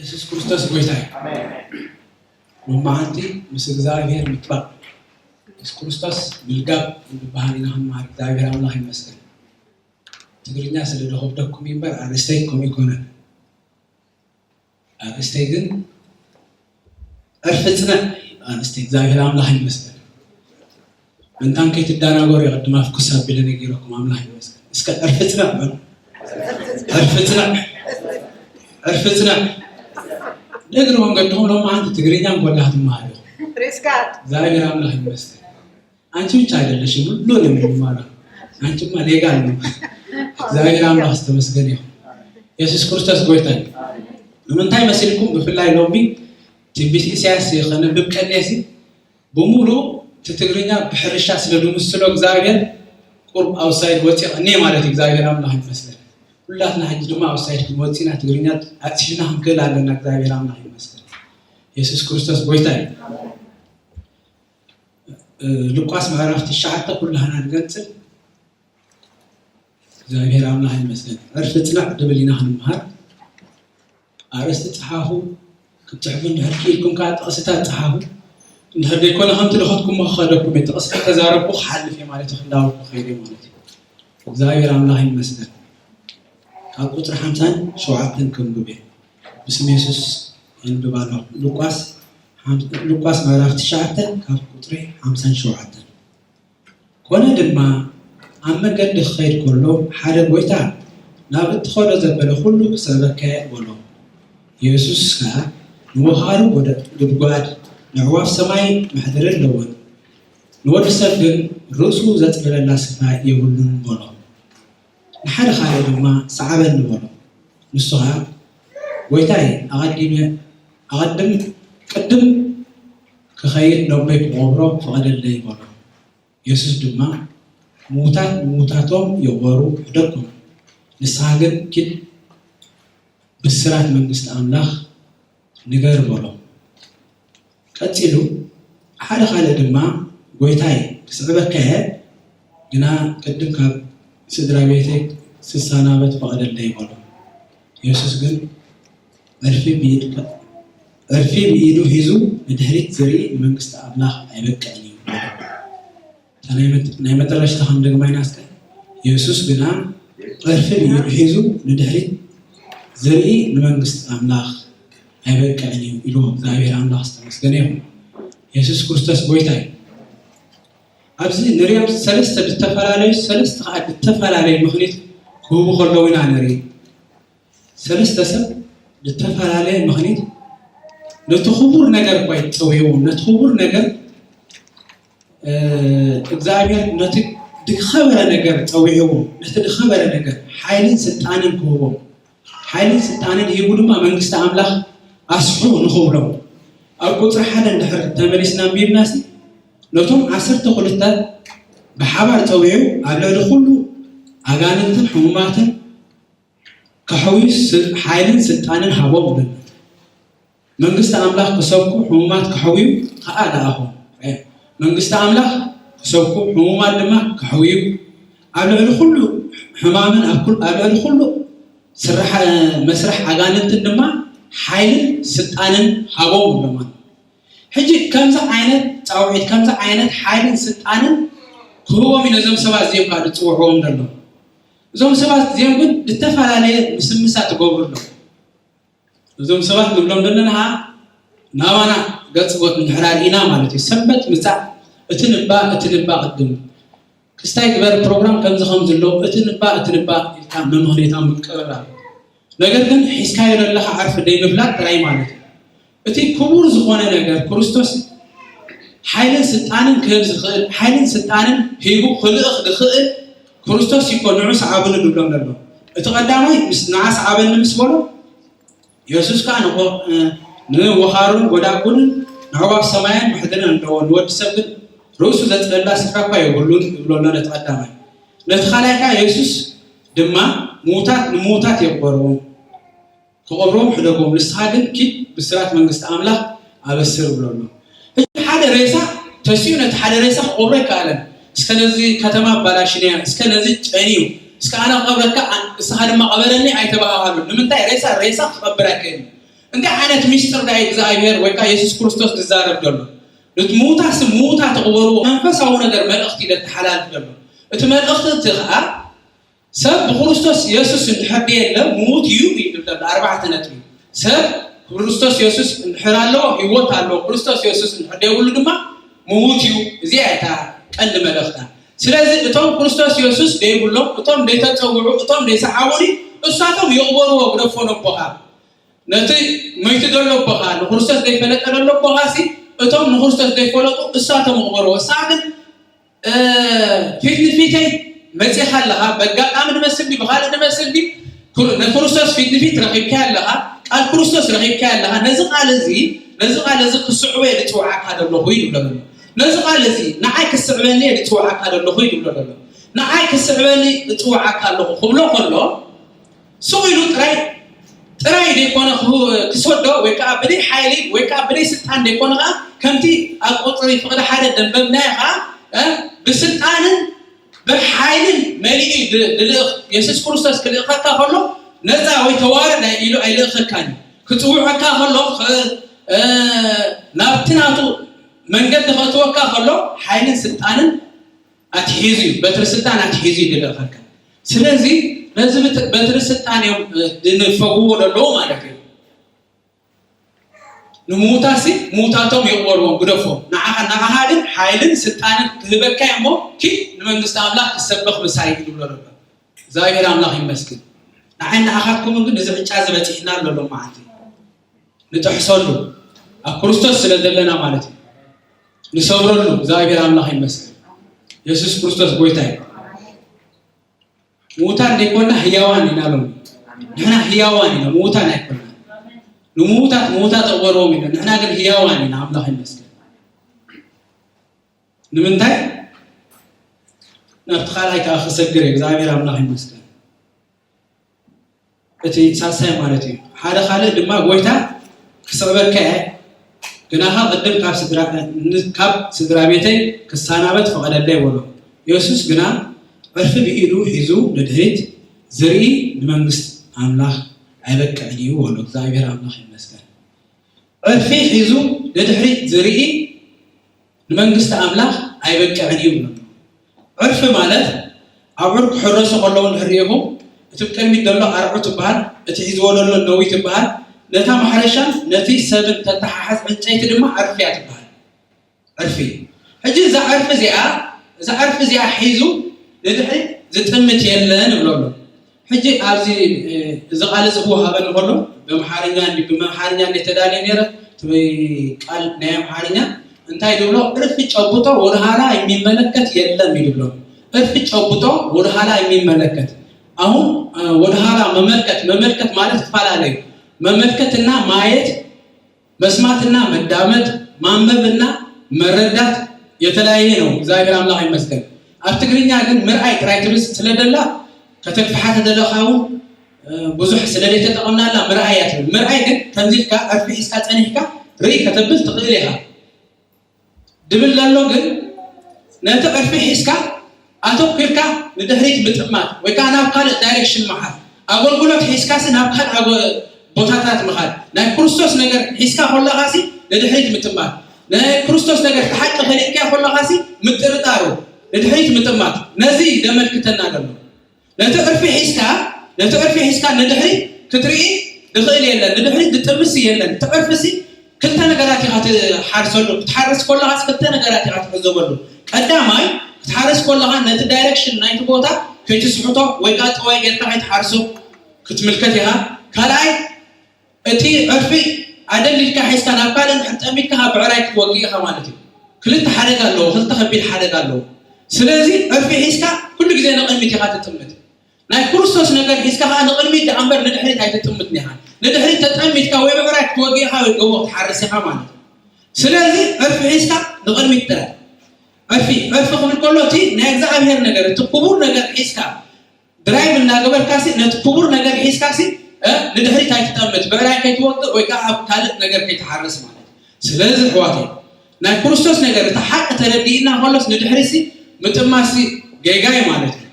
የሱስ ክርስቶስ ጎይታ እዩ። ሎማዓንቲ ምስ እግዚኣብሔር ምጥባቕ፣ የሱስ ክርስቶስ ምልጋብ ዝበሃል ኢና ክንመሃር። እግዚኣብሔር ኣምላኽ ይመስገን። ትግርኛ ስለ ደኸብደኩም እምበር ኣርእስተይ ከምኡ ኣይኮነን። ኣርእስተይ ግን ዕርፊ ጽንዕ። ኣርእስተይ እግዚኣብሔር ኣምላኽ ይመስገን። ምንታን ከይትዳናገሩ የቐድም ኣፍኩስ ኣቢለ ነጊረኩም ኣምላኽ ይመስገን። እስከ ዕርፊ ጽንዕ በሉ። ዕርፊ ጽንዕ። ዕርፊ ጽንዕ። ንእግሪ መንገድኹም ሎማዓንቲ ትግርኛ እንኮላ ክትመሃሩ። ፕሬስ ጋድ። እግዚኣብሔር ኣምላኽ ይመስገን። አንቺ ብቻ አይደለሽም፣ ሁሉንም ይማራ። አንቺማ ሌጋል ነው። እግዚኣብሔር ኣምላኽ ዝተመስገነ ይኹን። የሱስ ክርስቶስ ጎይታ እዩ። ንምንታይ መሲልኩም ብፍላይ ሎሚ ትንቢት ኢሳያስ ከነብብ ቀንየሲ ብምሉእ እቲ ትግርኛ ብሕርሻ ስለ ዝምስሎ እግዚኣብሔር ቁርብ ኣውሳይድ ወፂ ቀንየ ማለት እዩ። እግዚኣብሔር ኣምላኽ ይመስገን። ሁላትና ሕጂ ድማ ኣውሳይድ ክንወፂና ትግርኛ ኣፅፊና ክንክእል ኣለና። እግዚኣብሔር ኣምላኽ ይመስገን። የሱስ ክርስቶስ ጎይታ እዩ። ሉቃስ ምዕራፍ ትሽዓተ ኩላህና ንገንጽል። እግዚኣብሔር ኣምላኽ ይመስገን። ዕርፊ ጽናዕ ድብል ኢና ክንምሃር። ኣርእስቲ ጸሓፉ፣ ክትጽሕፉ እንድሕር ክኢልኩም ከኣ ጥቕስታት ጸሓፉ። እንድሕር ደይኮነ ከምቲ ደኸትኩሞ ክኸደኩም እየ። ጥቕሲ ከተዛረብኩ ክሓልፍ እየ ማለት እዩ፣ ክዳወርኩ ከይደ ማለት እዩ። እግዚኣብሔር ኣምላኽ ይመስገን። ካብ ቁጽሪ ሓምሳን ሸውዓተን ከንብብ እየ። ብስም የሱስ የንብብ ኣለኹ። ሉቃስ ሓም-፣ ሉቃስ ምዕራፍ ትሽዓተ ካብ ቁጽሪ ሓምሳን ሸውዓተን። ኮነ ድማ ኣብ መገዲ ክኸይድ ከሎ ሓደ ጎይታ ናብ እትኸዶ ዘበለ ኩሉ ክስዕበካ እየ በሎ። የሱስ ከኣ ንወኻሩ ጎደ-፣ ጉድጓድ ንዕዋፍ ሰማይ መሕደሪ ኣለወን፣ ንወዲ ሰብ ግን ርእሱ ዘጽልለላ ስፍራ የብሉን በሎ። ንሓደ ካልእ ድማ ሰዓበኒ በሎ። ንሱ ኸኣ ጎይታይ ኣቐዲመ ኣቐድም ቅድም ክኸይድ ነቦይ ክቐብሮ ፍቐደለይ በሎ። የሱስ ድማ ምዉታት ምዉታቶም ይቕበሩ ሕደጎም፣ ንስኻ ግን ኪድ ብስራት መንግስቲ ኣምላኽ ንገር በሎ። ቀጺሉ ሓደ ካልእ ድማ ጎይታይ ክስዕበካ እየ፣ ግና ቅድም ካብ ስድራ ቤተይ ክሰናበት ፍቐደለይ በሎ። የሱስ ግን ዕርፊ ብኢድ ዕርፊ ብኢዱ ሒዙ ንድሕሪት ዝርኢ ንመንግስቲ ኣምላኽ ኣይበቅዕን እዩ በሎ። እታ ናይ መጥ-፣ ናይ መጠረሽታ ክንደግማ ኢና እስከ። የሱስ ግና ዕርፊ ብኢዱ ሒዙ ንድሕሪት ዝርኢ ንመንግስቲ ኣምላኽ ኣይበቅዕን እዩ ኢሉ እግዚኣብሔር ኣምላኽ ዝተመስገነ ይኹን። የሱስ ክርስቶስ ጎይታ እዩ። ኣብዚ ንሪኦም ሰለስተ ዝተፈላለዩ ሰለስተ ከዓ ዝተፈላለዩ ምኽኒት ክህቡ ከለዉ ኢና ንርኢ። ሰለስተ ሰብ ብተፈላለየ ምኽኒት ነቲ ክቡር ነገር እኳ ይጸውዕዎም ነቲ ክቡር ነገር እግዚኣብሔር ነቲ ድኸበረ ነገር ጸዊዕዎ ነቲ ድኸበረ ነገር ሓይልን ስልጣንን ክህቦም ሓይልን ስልጣንን ሂቡ ድማ መንግስቲ ኣምላኽ ኣስሑ ንኽብሎም ኣብ ቁፅሪ ሓደ እንድሕር ተመሊስና ኣንቢብናሲ ነቶም ዓሰርተ ክልተ ብሓባር ጸዊዑ ኣብ ልዕሊ ኩሉ ኣጋንንትን ሕሙማትን ከሕውዩ ሓይልን ስልጣንን ሃቦም ይብል። መንግስቲ ኣምላኽ ክሰብኩ ሕሙማት ከሕውዩ ከዓ ለኣኾም። መንግስቲ ኣምላኽ ክሰብኩ ሕሙማት ድማ ከሕውዩ ኣብ ልዕሊ ኩሉ ሕማምን ኣብ ኩል- ኣብ ልዕሊ ኩሉ ስራሕ መስራሕ ኣጋንንትን ድማ ሓይልን ስልጣንን ሃቦም ይብሎም ኣሎ። ሕጂ ከምዚ ዓይነት ፃውዒት ከምዚ ዓይነት ሓይልን ስልጣንን ክህቦም እዩ ነዞም ሰባት እዚኦም ከዓ ዝፅውዕዎም ዘሎ። እዞም ሰባት እዚኦም ግን ዝተፈላለየ ምስምሳት ይገብሩ ኣለዉ። እዞም ሰባት ንብሎም ዘለና ናባና ገፅጎት እንድሕር ኣርኢና ማለት እዩ። ሰንበት ምፃእ እቲ ንባ እቲ ንባ ቅድም ክስታይ ግበር ፕሮግራም ከምዚ ከምዚ ኣሎ እቲ ንባ እቲ ንባ ኢልካ መምኽኔታ ምቅርራብ ነገር ግን ሒዝካዮ ዘለኻ ዓርፊ ደይ ምፍላጥ ጥራይ ማለት እዩ። እቲ ክቡር ዝኾነ ነገር ክርስቶስ ሓይልን ስልጣንን ክህብ ዝኽእል ሓይልን ስልጣንን ሂቡ ክልእኽ ዝኽእል ክርስቶስ ይኮ ንዑ ሰዓብኒ ዝብሎም ዘሎ። እቲ ቀዳማይ ምስ ንዓ ሰዓበኒ ምስ በሎ የሱስ ከዓ ንወኻሩን ጎዳጉንን ንዕዋፍ ሰማያን መሕደሪን ኣለዎ፣ ንወዲ ሰብ ግን ርእሱ ዘጽለላ ስፍራ እኳ የብሉን ይብሎ ኣሎ ነቲ ቀዳማይ። ነቲ ካልኣይ ከዓ የሱስ ድማ ምዉታት ንምዉታት የቕበርዎም፣ ክቐብርዎም ሕደጎም፣ ንስኻ ግን ኪድ ብስራት መንግስቲ ኣምላኽ ኣበስር ይብሎ ኣሎ። ሕጂ ሓደ ሬሳ ተሲኡ ነቲ ሓደ ሬሳ ክቐብሮ ኣይከኣለን። እስከ ነዚ ከተማ ኣባላሽንያ፣ እስከ ነዚ ጨንዩ፣ እስከ ኣነ ክቐብረካ፣ እስኻ ድማ ቅበረኒ ኣይተባሃሃሉን። ንምንታይ? ሬሳ ሬሳ ክቐብር ኣይክእልን። እንታይ ዓይነት ሚስጥር ዳ እግዚኣብሔር ወይ ከዓ የሱስ ክርስቶስ ዝዛረብ ዘሎ? እቲ ምዉታስ ምዉታ ተቕበርዎ መንፈሳዊ ነገር መልእኽቲ እዩ ዘተሓላልፍ ዘሎ። እቲ መልእኽቲ እቲ ከዓ ሰብ ብክርስቶስ የሱስ እንድሕር ደየለ ምዉት እዩ እዩ ዝብል ዘሎ። ኣርባዕተ ነጥቢ። ሰብ ክርስቶስ የሱስ እንድሕር ኣለዎ ህይወት ኣለዎ። ክርስቶስ የሱስ እንድሕር ደየብሉ ድማ ምዉት እዩ። እዚኣ እታ ቀንዲ መልእኽታ። ስለዚ እቶም ክርስቶስ የሱስ ደይብሎም፣ እቶም ደይተፀውዑ፣ እቶም ደይሰሓቡኒ እሳቶም ይቕበርዎ ግደፎ ነቦኻ። ነቲ መይቱ ዘሎ ኣቦኻ፣ ንክርስቶስ ዘይፈለጠ ዘሎ ኣቦኻ ሲ እቶም ንክርስቶስ ዘይፈለጡ እሳቶም ይቕበርዎ። እሳ ግን ፊት ንፊተይ መፂኻ ኣለኻ፣ በጋጣሚ ንመስል ድዩ ብኻልእ ንመስል ድዩ ንክርስቶስ ፊት ንፊት ረኺብካዮ ኣለኻ፣ ቃል ክርስቶስ ረኺብካዮ ኣለኻ። ነዚ ቃል እዚ ነዚ ቃል እዚ ክስዕቦ እየ ዝፅውዓካ ዘለኹ ይብሎ ዘሎ። ነዚ ቃል እዚ ንዓይ ክስዕበኒ እየ ዝፅውዓካ ዘለኹ ይብሎ ዘሎ። ንዓይ ክስዕበኒ እፅውዓካ ኣለኹ ክብሎ ከሎ ስቕ ኢሉ ጥራይ ጥራይ ዘይኮነ ክሰዶ ወይ ከዓ ብደይ ሓይሊ ወይ ከዓ ብደይ ስልጣን ዘይኮነ ከዓ ከምቲ ኣብ ቁፅሪ ፍቕዲ ሓደ ደንበብናዮ ከዓ ብስልጣንን ብሓይልን መሊኡ ዝልእኽ የሱስ ክርስቶስ ክልእኸካ ከሎ ነፃ ወይ ተዋረድ ኢሉ ኣይልእኸካን እዩ። ክፅውዐካ ከሎ ናብቲ ናቱ መንገዲ ከእትወካ ከሎ ሓይልን ስልጣንን ኣትሒዙ እዩ፣ በትሪ ስልጣን ኣትሒዙ እዩ ዝልእኸካ። ስለዚ ነዚ በትሪ ስልጣን እዮም ዝንፈግዎ ዘለዉ ማለት እዩ። ንምዉታሲ ምዉታቶም የቕበልዎም ግደፎም፣ ንዓኻ ንዓኻ ግን ሓይልን ስልጣንን ክህበካ እሞ ኪድ ንመንግስቲ ኣምላኽ ክሰበኽ ምሳይ እዩ ዝብሎ ዘሎ። እግዚኣብሔር ኣምላኽ ይመስግን። ንዓይ ንዓኻትኩምን ግን እዚ ዕጫ ዝበፂሕና ኣሎ ሎም መዓልቲ ንጥሕሰሉ ኣብ ክርስቶስ ስለ ዘለና ማለት እዩ። ንሰብረሉ እግዚኣብሔር ኣምላኽ ይመስገን። የሱስ ክርስቶስ ጎይታ እዩ። ምዉታን ዘይኮና ህያዋን ኢና ሎም። ንሕና ህያዋን ኢና፣ ምዉታን ኣይኮና። ንምዉታት ምዉታት እቕበርዎም ኢና፣ ንሕና ግን ህያዋን ኢና። ኣምላኽ ይመስገን። ንምንታይ ናብቲ ካልኣይ ከዓ ክሰግር እየ እግዚኣብሔር ኣምላኽ ይመስገን። እቲ ሳልሳይ ማለት እዩ። ሓደ ካልእ ድማ ጎይታ ክስዕበካ እየ፣ ግናኻ ቅድም ካብ ስድራ ካብ ስድራ ቤተይ ክሰናበት ፍቐደለይ በሎ። የሱስ ግና ዕርፊ ብኢዱ ሒዙ ንድሕሪት ዝርኢ ንመንግስት ኣምላኽ ኣይበቅዕን እዩ በሎ። እግዚኣብሔር ኣምላኽ ይመስገን። ዕርፊ ሒዙ ንድሕሪት ዝርኢ ንመንግስቲ ኣምላኽ ኣይበቅዕን እዩ ይብሎ። ዕርፊ ማለት ኣብዑር ክሕረሱ ከለዉ እንድሕር ርኢኹም እቲ ብቅድሚት ዘሎ ኣርዑ ትበሃል፣ እቲ ሒዝዎ ዘሎ ነዊት ይበሃል። ነታ ማሕረሻን ነቲ ሰብን ተተሓሓዝ ዕንጨይቲ ድማ ዕርፊ እያ ትበሃል። ዕርፊ ሕጂ እዛ ዕርፊ እዚኣ እዛ ዕርፊ እዚኣ ሒዙ ንድሕሪት ዝጥምት የለን ይብሎ ኣሎ። ሕጂ ኣብዚ እዚ ቃል እዚ ክወሃበኒ ከሎ ብኣምሓርኛ እንዲ ብኣምሓርኛ እንዲ ተዳልየ ነይረ እቲ ቃል ናይ ኣምሓርኛ እንታይ ዝብሎ ዕርፊ ጨብጦ ወደኋላ የሚመለከት የለም እዩ ዝብሎ። ዕርፊ ጨብጦ ወደኋላ የሚመለከት አሁን ወደኋላ መመልከት መመልከት ማለት ይፈላለዩ መመልከትና ማየት መስማትና መዳመጥ ማንበብና መረዳት የተለያየ ነው። እግዚኣብሔር ኣምላኽ ይመስገን። ኣብ ትግርኛ ግን ምርኣይ ጥራይ ትብል ስለደላ ከተግፍሓ ተደለኻ እውን ብዙሕ ስለ ዘይተጠቐምናላ ምርኣይ እያ ትብል። ምርኣይ ግን ከምዚ ኢልካ ዕርፊ ሒዝካ ጸኒሕካ ርኢ ከተብል ትኽእል ኢኻ። ድብል ዘሎ ግን ነቲ ዕርፊ ሒዝካ ኣተኲርካ ንድሕሪት ምጥማት ወይ ከዓ ናብ ካልእ ዳይሬክሽን ምሓዝ፣ ኣገልግሎት ሒዝካሲ ናብ ካልእ ኣገ- ቦታታት ምኻድ፣ ናይ ክርስቶስ ነገር ሒዝካ ከለኻሲ ንድሕሪት ምጥማት፣ ናይ ክርስቶስ ነገር እቲ ሓቂ ፈሊጥካዮ ከለኻሲ ምጥርጣሩ ንድሕሪት ምጥማት፣ ነዚ ደመልክተና ዘሎ። ነቲ ዕርፊ ሒዝካ ነቲ ዕርፊ ሒዝካ ንድሕሪት ክትርኢ ዝኽእል የለን። ንድሕሪት ዝጥምሲ የለን። እቲ ዕርፊሲ ክልተ ነገራት ኢኻ ትሓርሰሉ። ክትሓርስ ከለኻስ ክልተ ነገራት ኢኻ ትዕዘበሉ። ቀዳማይ ክትሓርስ ከለኻ ነቲ ዳይሬክሽን ናይቲ ቦታ ከይትስሕቶ ወይ ከዓ ጠዋይ ጌርካ ከይትሓርሶ ክትምልከት ኢኻ። ካልኣይ እቲ ዕርፊ ኣደሊልካ ሒዝካ ናብ ካልእ እንድሕር ጠሚትካ ካብ ብዕራይ ክትወግእ ኢኻ ማለት እዩ። ክልተ ሓደጋ ኣለዎ፣ ክልተ ከቢድ ሓደጋ ኣለዎ። ስለዚ ዕርፊ ሒዝካ ኩሉ ግዜ ንቕድሚት ኢኻ ትጥምት። ናይ ክርስቶስ ነገር ሒዝካ ከዓ ንቕድሚት ደኣ እምበር ንድሕሪት ኣይትጥምትን ኢኻ። ንድሕሪት ተጠሚትካ ወይ ብዕራይ ክትወግእ ኢኻ ወይ ጎቦ ክትሓርስ ኢኻ ማለት እዩ። ስለዚ ዕርፊ ሒዝካ ንቕድሚት ጥራይ። ዕርፊ ዕርፊ ክብል ከሎ እቲ ናይ እግዚኣብሔር ነገር እቲ ክቡር ነገር ሒዝካ ድራይቭ እናገበርካሲ ነቲ ክቡር ነገር ሒዝካሲ ንድሕሪት ኣይትጠምት፣ ብዕራይ ከይትወጥእ ወይ ከዓ ኣብ ካልእ ነገር ከይትሓርስ ማለት እዩ። ስለዚ ኣሕዋተይ ናይ ክርስቶስ ነገር እቲ ሓቂ ተረዲእና ከሎስ ንድሕሪሲ ምጥማትሲ ጌጋ እዩ ማለት እዩ።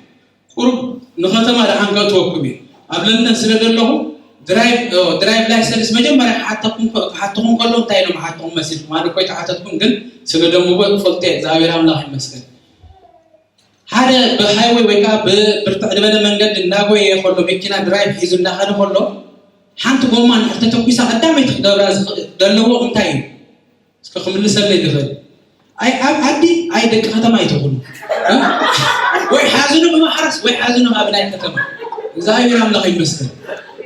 ቁሩብ ንኸተማ ደሓን ከእትወኩም እየ። ኣብ ለንደን ስለ ዘለኹ ድራይቭ ድራይቭ ላይሰንስ መጀመርያ ክሓተኩም ክሓተኩም ከሎ እንታይ ኢሎም ሓተኩም መሲልኩም? ኣነ እኮ ኣይተሓተትኩም፣ ግን ስለ ደንብቦ ክፈልጦ እየ። እግዚኣብሔር ኣምላኽ ይመስገን። ሓደ ብሃይወይ ወይ ከዓ ብብርትዕ ዝበለ መንገዲ እናጎየ ከሎ፣ መኪና ድራይቭ ሒዙ እናኸደ ከሎ፣ ሓንቲ ጎማ እንድሕር ተተኩሳ ቀዳመይቲ ክገብራ ዝኽእል ዘለዎ እንታይ እዩ? እስከ ክምልሰለይ ዝኽእል? ኣይ ኣብ ዓዲ ኣይ ደቂ ከተማ ኣይትኹኑ። ወይ ሓዝኑ ብማሕረስ ወይ ሓዝኑ ኣብ ናይ ከተማ። እግዚኣብሔር ኣምላኽ ይመስገን።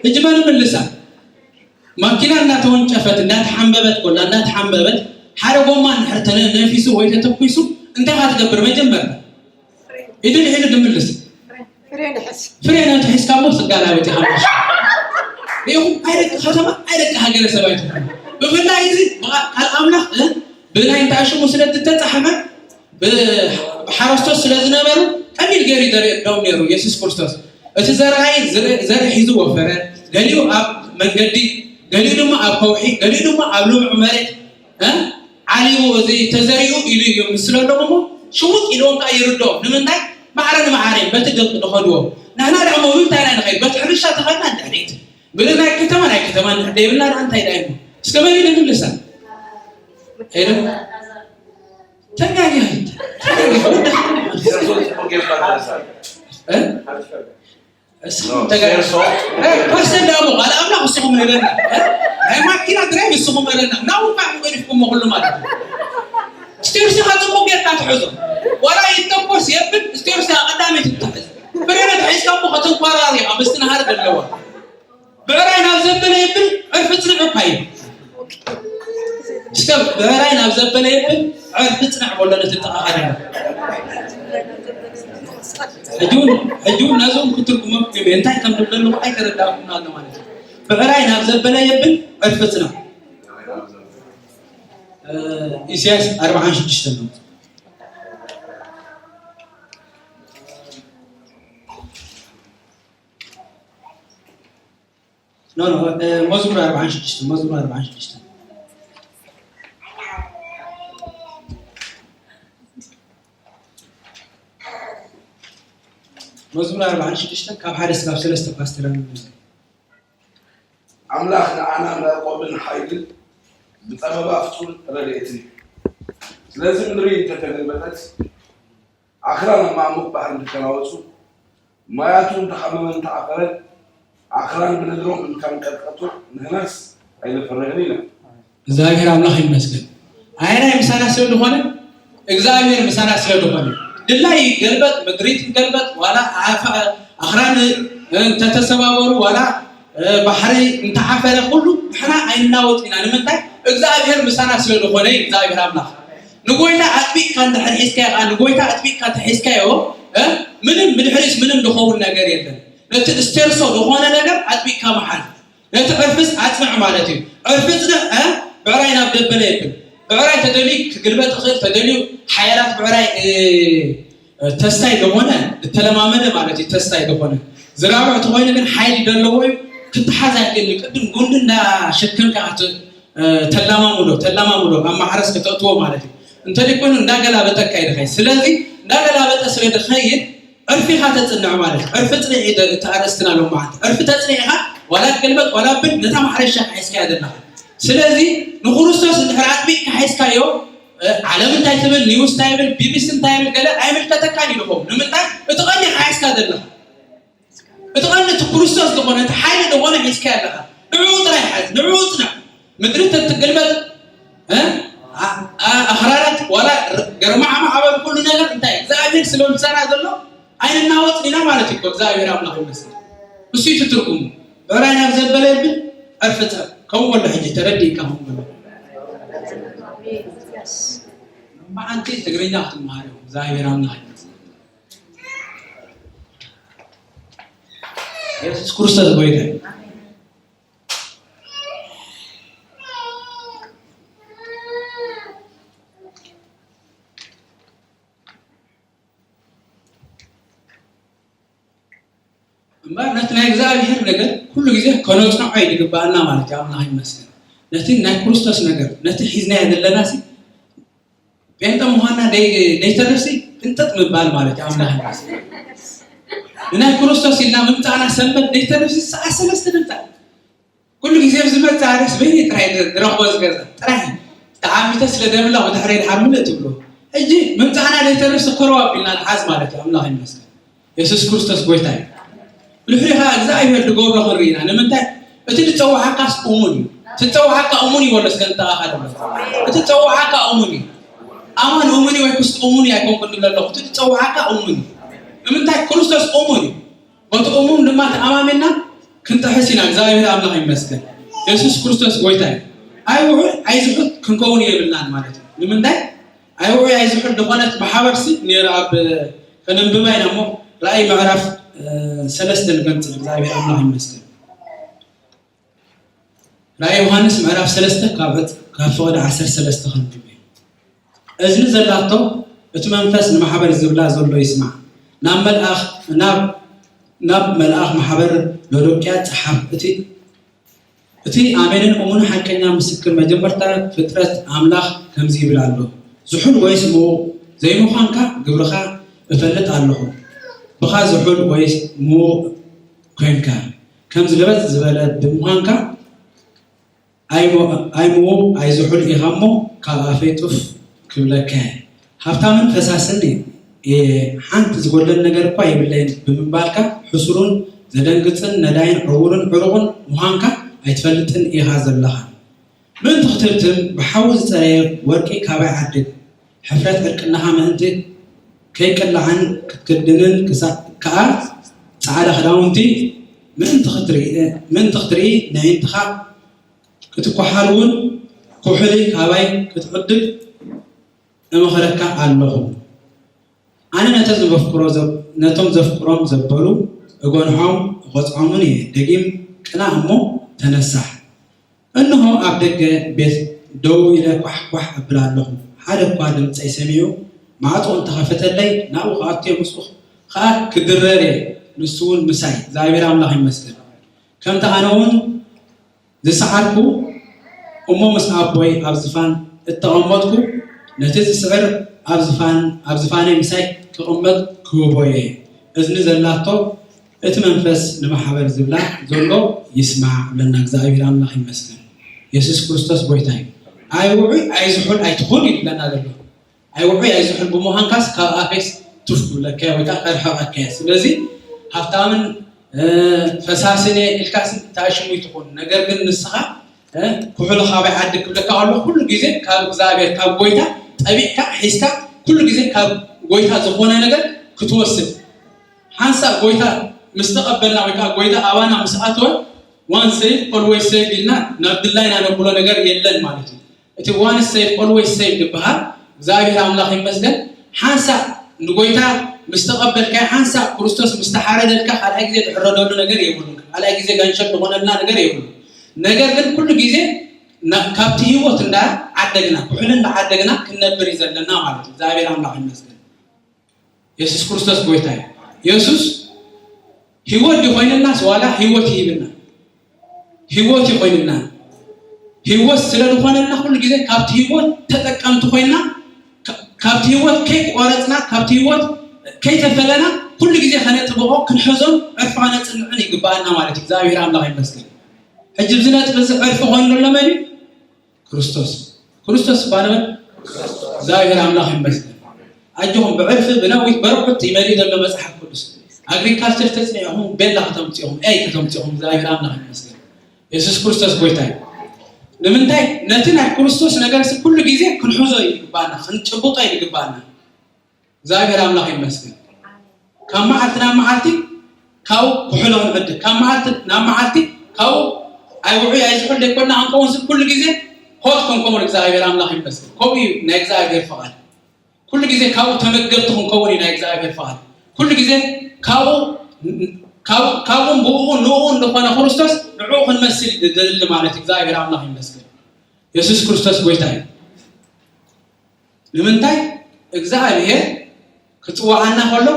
ሕጂ መን ምልሳ? ማኪና እናተወንጨፈት፣ እናተሓንበበት፣ ኮላ እናተሓንበበት፣ ሓደ ጎማ እንድሕር ተነ-፣ ነፊሱ ወይ ተተኩሱ፣ እንታይ ኢኻ ትገብር? መጀመርታ ኢዱ ንኢዱ ድምልስ። ፍሬን ሕስ። ፍሬን ተሒዝካ እሞ ስጋላበት ኢኻ። ሪኢኹም? ኣይ ደቂ ከተማ፣ ኣይ ደቂ ሃገረ ሰብ ኣይትኹኑ። ብፍላይ እዚ ብቓ-፣ ቃል ኣምላኽ፣ እ፣ ብናይ እንታይ ሽሙ ስለ ዝተጻሕፈ፣ ብ-፣ ብሓረስቶት ስለ ዝነበሩ፣ ቀሊል ገይሩ ይዘርኦም ነይሩ የሱስ ክርስቶስ። እቲ ዘርኣይ ዝር-፣ ዘርኢ ሒዙ ወፈረ፣ ገሊኡ ኣብ መንገዲ፣ ገሊኡ ድማ ኣብ ከውሒ፣ ገሊኡ ድማ ኣብ ልምዑ መሬት፣ እ፣ ዓሊቡ፣ እዚ ተዘሪኡ ኢሉ እዩ ምስለሎም እሞ፣ ሽውጥ ኢልዎም ከዓ ይርድኦም። ንምንታይ? ማዕረ ንማዕረ እዮም በቲ ደቂ ዝኸድዎ። ንሕና ደኣ እሞ ብምንታይ ኢና ንኸይድ? በቲ ሕርሻ ተኸድና ንድሕሪት። ብናይ ከተማ ናይ ከተማ እንድሕር ደይብልና ደኣ እንታይ ደኣ እዩ? እስከ መን እዩ ንምልሳ? ሄሎ? ተጋጊ። ተጋጊ። ወደ እ? እስኹም ተጋ-፣ እ፣ ፓስተር ዳሞ፣ ቃል ኣምላኽ እስኹም ንበልና። እ? ናይ ማኪና ድራይቭ እስኹም ንበልና። ናው እኳ ገዲፍኩሞ ኩሉ ማለት እዩ። ስቴርሲ ከጽሙ ጌርካ ትሕዞ። ዋላ ይተኮስ የብል፣ ስቴርሲ ቀዳመይቲ ትትሕዝ። ብሬነ ተሒዝካ እሞ ከተንኳራሪ ኢኻ፣ ምስቲ ነሃር ዘለዋ። ብዕራይ ናብ ዘበለ የብል፣ ዕርፊ ጽንዕ እኳ እዩ። እስከ ብዕራይ ናብ ዘበለ የብል፣ ዕርፊ ጽንዕ በሎ ነቲ ጥቓኻ ዘሎ። ሕጂ እውን፣ ሕጂ እውን ነዞም ክትርጉመኩም እየ። እንታይ ከም ዝብል ዘለኹ ኣይተረዳእኩምን ኣሎ ማለት እዩ። ብዕራይ ናብ ዘበለ የብል፣ ዕርፊ ጽንዕ። እ፣ ኢሳያስ ኣርብዓን ሽዱሽተን ነው። ኖ፣ ኖ፣ እ፣ መዝሙር ኣርብዓን ሽዱሽተ፣ መዝሙር ኣርብዓን ሽዱሽተ። መዝሙር ኣርብዓን ሽዱሽተ ካብ ሓደ ስጋብ ሰለስተ ፓስተር ኣንብብ። ኣምላኽ ንዓና መዕቆብን ሓይልን ብጸበባ ፍጹም ረድኤትን እዩ። ስለዚ ምድሪ እንተተገልበጠት፣ ኣኽራን ኣብ ማእሙቕ ባሕሪ እንተተናወጹ፣ ማያቱ እንተሓመመ እንተዓፈረ፣ ኣኽራን ብነድሮም እንካንቀጥቀጡ፣ ንሕናስ ኣይንፈርህን ኢና። እግዚኣብሔር ኣምላኽ ይመስገን። ኣየናይ ምሳና ስለ ዝኾነ? እግዚኣብሔር ምሳና ስለ ዝኾነ። ድላይ ይገልበጥ፣ ምድሪ ትገልበጥ፣ ዋላ ኣፍ-፣ ኣኽራን እንተተሰባበሩ፣ ዋላ፣ እ፣ ባሕሪ እንተዓፈረ፣ ኩሉ ንሕና ኣይንናወጥ ኢና። ንምንታይ? እግዚኣብሔር ምሳና ስለ ዝኾነ እዩ፣ እግዚኣብሔር ኣምላኽ። ንጎይታ ኣጥቢቅካ እንድሕር ሒዝካዮ፣ ከዓ ንጎይታ ኣጥቢቅካ ተሒዝካዮ፣ እ፣ ምንም ብድሕሪስ ምንም ዝኸውን ነገር የለን። ነቲ እስተርሶ ዝኾነ ነገር ኣጥቢቅካ መሓል። ነቲ ዕርፍስ ኣጽንዕ ማለት እዩ። ዕርፊ ጽንዕ፣ እ፣ ብዕራይ ናብ ደበለ የብል። ብዕራይ ተደልዩ ክግልበጥ ይኽእል፣ ተደልዩ ሓያላት ብዕራይ፣ እ፣ ተስታይ ዝኾነ፣ ዝተለማመደ ማለት እዩ። ተስታይ ዝኾነ ዝራብዕ ተኾይኑ ግን ሓይሊ ዘለዎ እዩ። ክትሓዝ ኣይክእል። ቅድም ጉንዲ እንዳሸከምካ ክት-፣ እ፣ ተላማሙዶ፣ ተላማሙዶ ኣብ ማሕረስ ከተእትዎ ማለት እዩ። እንተደይኮይኑ እንዳገላበጠካ ይድኸይ። ስለዚ እንዳገላበጠ ስለ ድኸይድ ዕርፊኻ ተጽንዕ ማለት እዩ። ዕርፊ ጽንዕ እዩ እቲ ኣርእስትና ሎማዓንቲ። ዕርፊ ተጽንዕ ኢኻ፣ ዋላ ትገልበጥ ዋላ ብል ነታ ማሕረሻ ሒዝካያ ዘለኻ። ስለዚ ንክርስቶስ እንድሕር ኣጥቢቕካ ሒዝካዮ፣ እ፣ ዓለም እንታይ ትብል፣ ኒውስ እንታይ ይብል፣ ቢቢሲ እንታይ ይብል፣ ገለ ኣይምልከተካን እዩ ዝኸውን። ንምንታይ? እቲ ቀንዲ ኢኻ ሒዝካ ዘለኻ። እቲ ቀንዲ እቲ ክርስቶስ ዝኾነ፣ እቲ ሓይሊ ዝኾነ ሒዝካዮ ኣለኻ። ንዕኡ ጥራይ ሓዝ፣ ንዕኡ ጽናዕ። ምድሪ ተትግልበጥ፣ እ፣ ኣ-፣ ኣ-፣ ኣኽራናት ዋላ ር-፣ ገርማዕማዕ ኣበል ኩሉ ነገር እንታይ? እግዚኣብሔር ስለ ምሳና ዘሎ ኣይንናወጽን ኢና ማለት እዩ እኮ። እግዚኣብሔር ኣምላኽ ይመስገን። እሱ እዩ እቲ ትርጉሙ። ብዕራይ ናብ ዘበለ የብል፣ ዕርፊ ጸብ። ከምኡ በሎ ሕጂ ተረዲእካ ከምኡ በሎ። መዓንቲ ትግርኛ ክትመሃር እዮም። እግዚኣብሔር ኣምላኽ ይመስገን። የሱስ ክርስቶስ ጎይታ እዩ። እምበር ነቲ ናይ እግዚኣብሔር ነገር ኩሉ ግዜ ከነጽንዖ እዩ ዝግበኣና ማለት እዩ። ኣምላኽ ይመስገን። ነቲ ናይ ክርስቶስ ነገር፣ ነቲ ሒዝናዮ ዘለና ሲ፣ ጴንጠ ምዃንና ደይ-፣ ደይተርፍሲ፣ ቅንጥጥ ምባል ማለት እዩ። ኣምላኽ ይመስገን። ንናይ ክርስቶስ ኢልና ምምጻእና ሰንበት ደይተርፍሲ፣ ሰዓት ሰለስተ ንምጻእ። ኩሉ ግዜ ብዝመፅእ ኣደስ በይኒ ጥራይ ዝረኽቦ ዝገዛ ጥራይ ተዓሚተ ስለ ደብላ ብድሕረይ ድሓር ምልእ ትብሎ። ሕጂ ምምፃእና ዘይተርፍ ስኮሮ ኣቢልና ንሓዝ ማለት እዩ። ኣምላኽ ይመስገን። የሱስ ክርስቶስ ጎይታ እዩ። ብድሕሪኻ እግዚኣብሔር ዝገብሮ ክንርኢ ኢና። ንምንታይ? እቲ ዝፀውዓካስ እሙን እዩ። እቲ ዝፀውዓካ እሙን እዩ በሎ እስከ ንጠቓኻ ደብሎ። እቲ ዝፀውዓካ እሙን እዩ። ኣማን እሙን እዩ ወይ ክስቲ እሙን እዩ ኣይኮንኩን ዝብል ኣለኹ። እቲ ዝፀውዓካ እሙን እዩ። ንምንታይ? ክርስቶስ እሙን እዩ። በቲ እሙን ድማ ተኣማሚንና ክንጥሕስ ኢና። እግዚኣብሔር ኣምላኽ ይመስገን። የሱስ ክርስቶስ ጎይታ እዩ። ኣይውዑይ ኣይዝሑል ክንከውን የብልናን ማለት እዩ። ንምንታይ? ኣይውዑይ ኣይዝሑል ዝኾነት ማሕበርሲ ነይሩ ኣብ ከነንብባ ኢና እሞ ራእይ ምዕራፍ ሰለስተ ንገንጽል። እግዚኣብሔር ኣምላኽ ይመስገን። ራእይ ዮሃንስ ምዕራፍ ሰለስተ ካብ ዕጽ ካብ ፍቕዲ ዓሰርተ ሰለስተ ከንብብ እየ። እዝኒ ዘላቶ እቲ መንፈስ ንማሕበር ዝብላ ዘሎ ይስማዕ። ናብ መልኣኽ ናብ ናብ መልኣኽ ማሕበር ሎዶቅያ ጸሓፍ። እቲ እቲ ኣሜንን እሙን ሓቀኛ ምስክር መጀመርታ ፍጥረት ኣምላኽ ከምዚ ይብል ኣሎ፣ ዝሑል ወይስ ምዉቕ ዘይምዃንካ ግብርኻ እፈልጥ ኣለኹ፣ ብኻ ዝሑል ወይስ ምዉቕ ኮይንካ፣ ከም ዝለበጥ ዝበለ ብምዃንካ ኣይምዉቕ ኣይዝሑል ኢኻ እሞ ካብ ኣፈይ ጡፍ ክብለካ እየ። ሃብታምን ፈሳስን እየ፣ ሓንቲ ዝጎድለኒ ነገር እኳ የብለይን ብምባልካ ሕሱሩን ዘደንግጽን ነዳይን ዕውሩን ዕሩቕን ምዃንካ ኣይትፈልጥን ኢኻ ዘለኻ። ምእንቲ ክትህብትም ብሓዊ ዝጸረየ ወርቂ ካባይ ዓድግ፣ ሕፍረት ዕርቅናኻ ምእንቲ ከይቅላዕን ክትክድንን ክሳ- ከኣ ጻዕዳ ክዳውንቲ ምእንቲ ክትርኢ ምእንቲ ክትርኢ ነዒንትኻ ክትኳሓል እውን ኩሕሊ ካባይ ክትዕድግ እመኽረካ ኣለኹ። ኣነ ነተ ዘፍቅሮ ዘብ- ነቶም ዘፍቅሮም ዘበሉ እጎንሖም እቆጽዖምን እየ። ደጊም ቅናእ እሞ ተነሳሕ። እንሆ ኣብ ደገ ቤት ደው ኢለ ኳሕ ኳሕ እብል ኣለኹ። ሓደ እኳ ድምፀይ ሰሚዑ ማዕጾ እንተኸፈተለይ ናብኡ ክኣቱ እየ፣ ምስኡ ኸዓ ክድረር እየ፣ ንሱ እውን ምሳይ። እግዚኣብሔር ኣምላኽ ይመስገን። ከምቲ ኣነ እውን ዝሰዓርኩ እሞ ምስ ኣቦይ ኣብ ዝፋን እተቐመጥኩ ነቲ ዝስዕር ኣብ ዝፋን ኣብ ዝፋነይ ምሳይ ክቕመጥ ክህቦ እየ። እዝኒ ዘላቶ እቲ መንፈስ ንማሕበር ዝብላ ዘሎ ይስማዕ ብለና። እግዚኣብሔር ኣምላኽ ይመስገን። የሱስ ክርስቶስ ጎይታ እዩ። ኣይውዑይ ኣይዝሑል ኣይትኹን እዩ ዝብለና ዘሎ። ኣይውዑይ ኣይዝሑል ብምዃንካስ ካብ ኣፌስ ቱፍ ክብለካ እየ ወይ ከዓ ከርሕቐካ እየ። ስለዚ ሃብታምን ፈሳስን እየ ኢልካስ እንታይ ሽሙ ይትኹን፣ ነገር ግን ንስኻ ኩሕሉ ካባይ ዓዲ ክብለካ ከሎ ኩሉ ግዜ ካብ እግዚኣብሔር ካብ ጎይታ ጠቢዕካ ሒዝካ ኩሉ ግዜ ካብ ጎይታ ዝኾነ ነገር ክትወስድ ሓንሳእ ጎይታ ምስ ተቐበልና ወይ ከዓ ጎይታ ኣባና ምስ ኣተወ one saved always saved ኢልና ናብ ድላይና ነብሎ ነገር የለን ማለት እዩ። እቲ one saved always saved ዝበሃል እግዚኣብሔር ኣምላኽ ይመስገን። ሓንሳእ ንጎይታ ምስ ተቐበልካዮ ሓንሳእ ክርስቶስ ምስ ተሓረደልካ ካልኣይ ግዜ ትሕረደሉ ነገር የብሉን። ካልኣይ ግዜ ጋንሸል ዝኾነልና ነገር የብሉን። ነገር ግን ኩሉ ግዜ ና- ካብቲ ህይወት እንዳ ዓደግና ኩሕሊ እንዳ ዓደግና ክንነብር እዩ ዘለና ማለት እዩ። እግዚኣብሔር ኣምላኽ ይመስገን። የሱስ ክርስቶስ ጎይታ እዩ። የሱስ ህይወት ድኾይንናስ ዋላ ህይወት ይህብና ህይወት ይኾይንና ህይወት ስለ ዝኾነና ኩሉ ግዜ ካብቲ ህይወት ተጠቀምቲ ኮይና ካ- ካብቲ ህይወት ከይቆረፅና ካብቲ ህይወት ከይተፈለና ኩሉ ግዜ ከነጥብቆ ክንሕዞን ዕርፊ ከነፅንዕን ይግባኣና ማለት እዩ። እግዚኣብሔር ኣምላኽ ይመስገን። ሕጂ ብዚ ነጥቢ እዚ ዕርፊ ኮይኑ ዘሎ መን እዩ? ክርስቶስ ክርስቶስ ባንበል እግዚኣብሔር ኣምላኽ ይመስገን። ኣጆኹም ብዕርፊ ብነዊት በርዑት ይመልእ ዘሎ መፅሓፍ ቅዱስ። ኣግሪካልቸር ተፅኒዕኹም ቤላ ከተምፅኹም ኤይ ከተምፅኹም እግዚኣብሔር ኣምላኽ ይመስገን። የሱስ ክርስቶስ ጎይታ እዩ። ንምንታይ ነቲ ናይ ክርስቶስ ነገር ኩሉ ግዜ ክንሕዞ እዩ ዝግባና ክንጭብጦ እዩ ዝግባና። እግዚኣብሔር ኣምላኽ ይመስገን። ካብ መዓልቲ ናብ መዓልቲ ካብኡ ኩሕሎ ክንዕድግ ካብ መዓልቲ ናብ መዓልቲ ካብኡ ኣይውዑይ ኣይዝሑል ደይኮና ክንከውን ስ ኩሉ ግዜ ሆት ክንከውን እግዚኣብሔር ኣምላኽ ይመስገን። ከምኡ እዩ ናይ እግዚኣብሔር ፍቓድ። ኩሉ ግዜ ካብኡ ተመገብቲ ክንከውን እዩ ናይ እግዚኣብሔር ፍቓድ። ኩሉ ግዜ ካብኡ ካብኡን ብኡ ንኡ ዝኾነ ክርስቶስ ንዕኡ ክንመስል ደሊ ማለት እግዚኣብሔር ኣምላኽ ይመስገን። የሱስ ክርስቶስ ጎይታ እዩ። ንምንታይ እግዚኣብሔር ክፅዋዓና ከሎ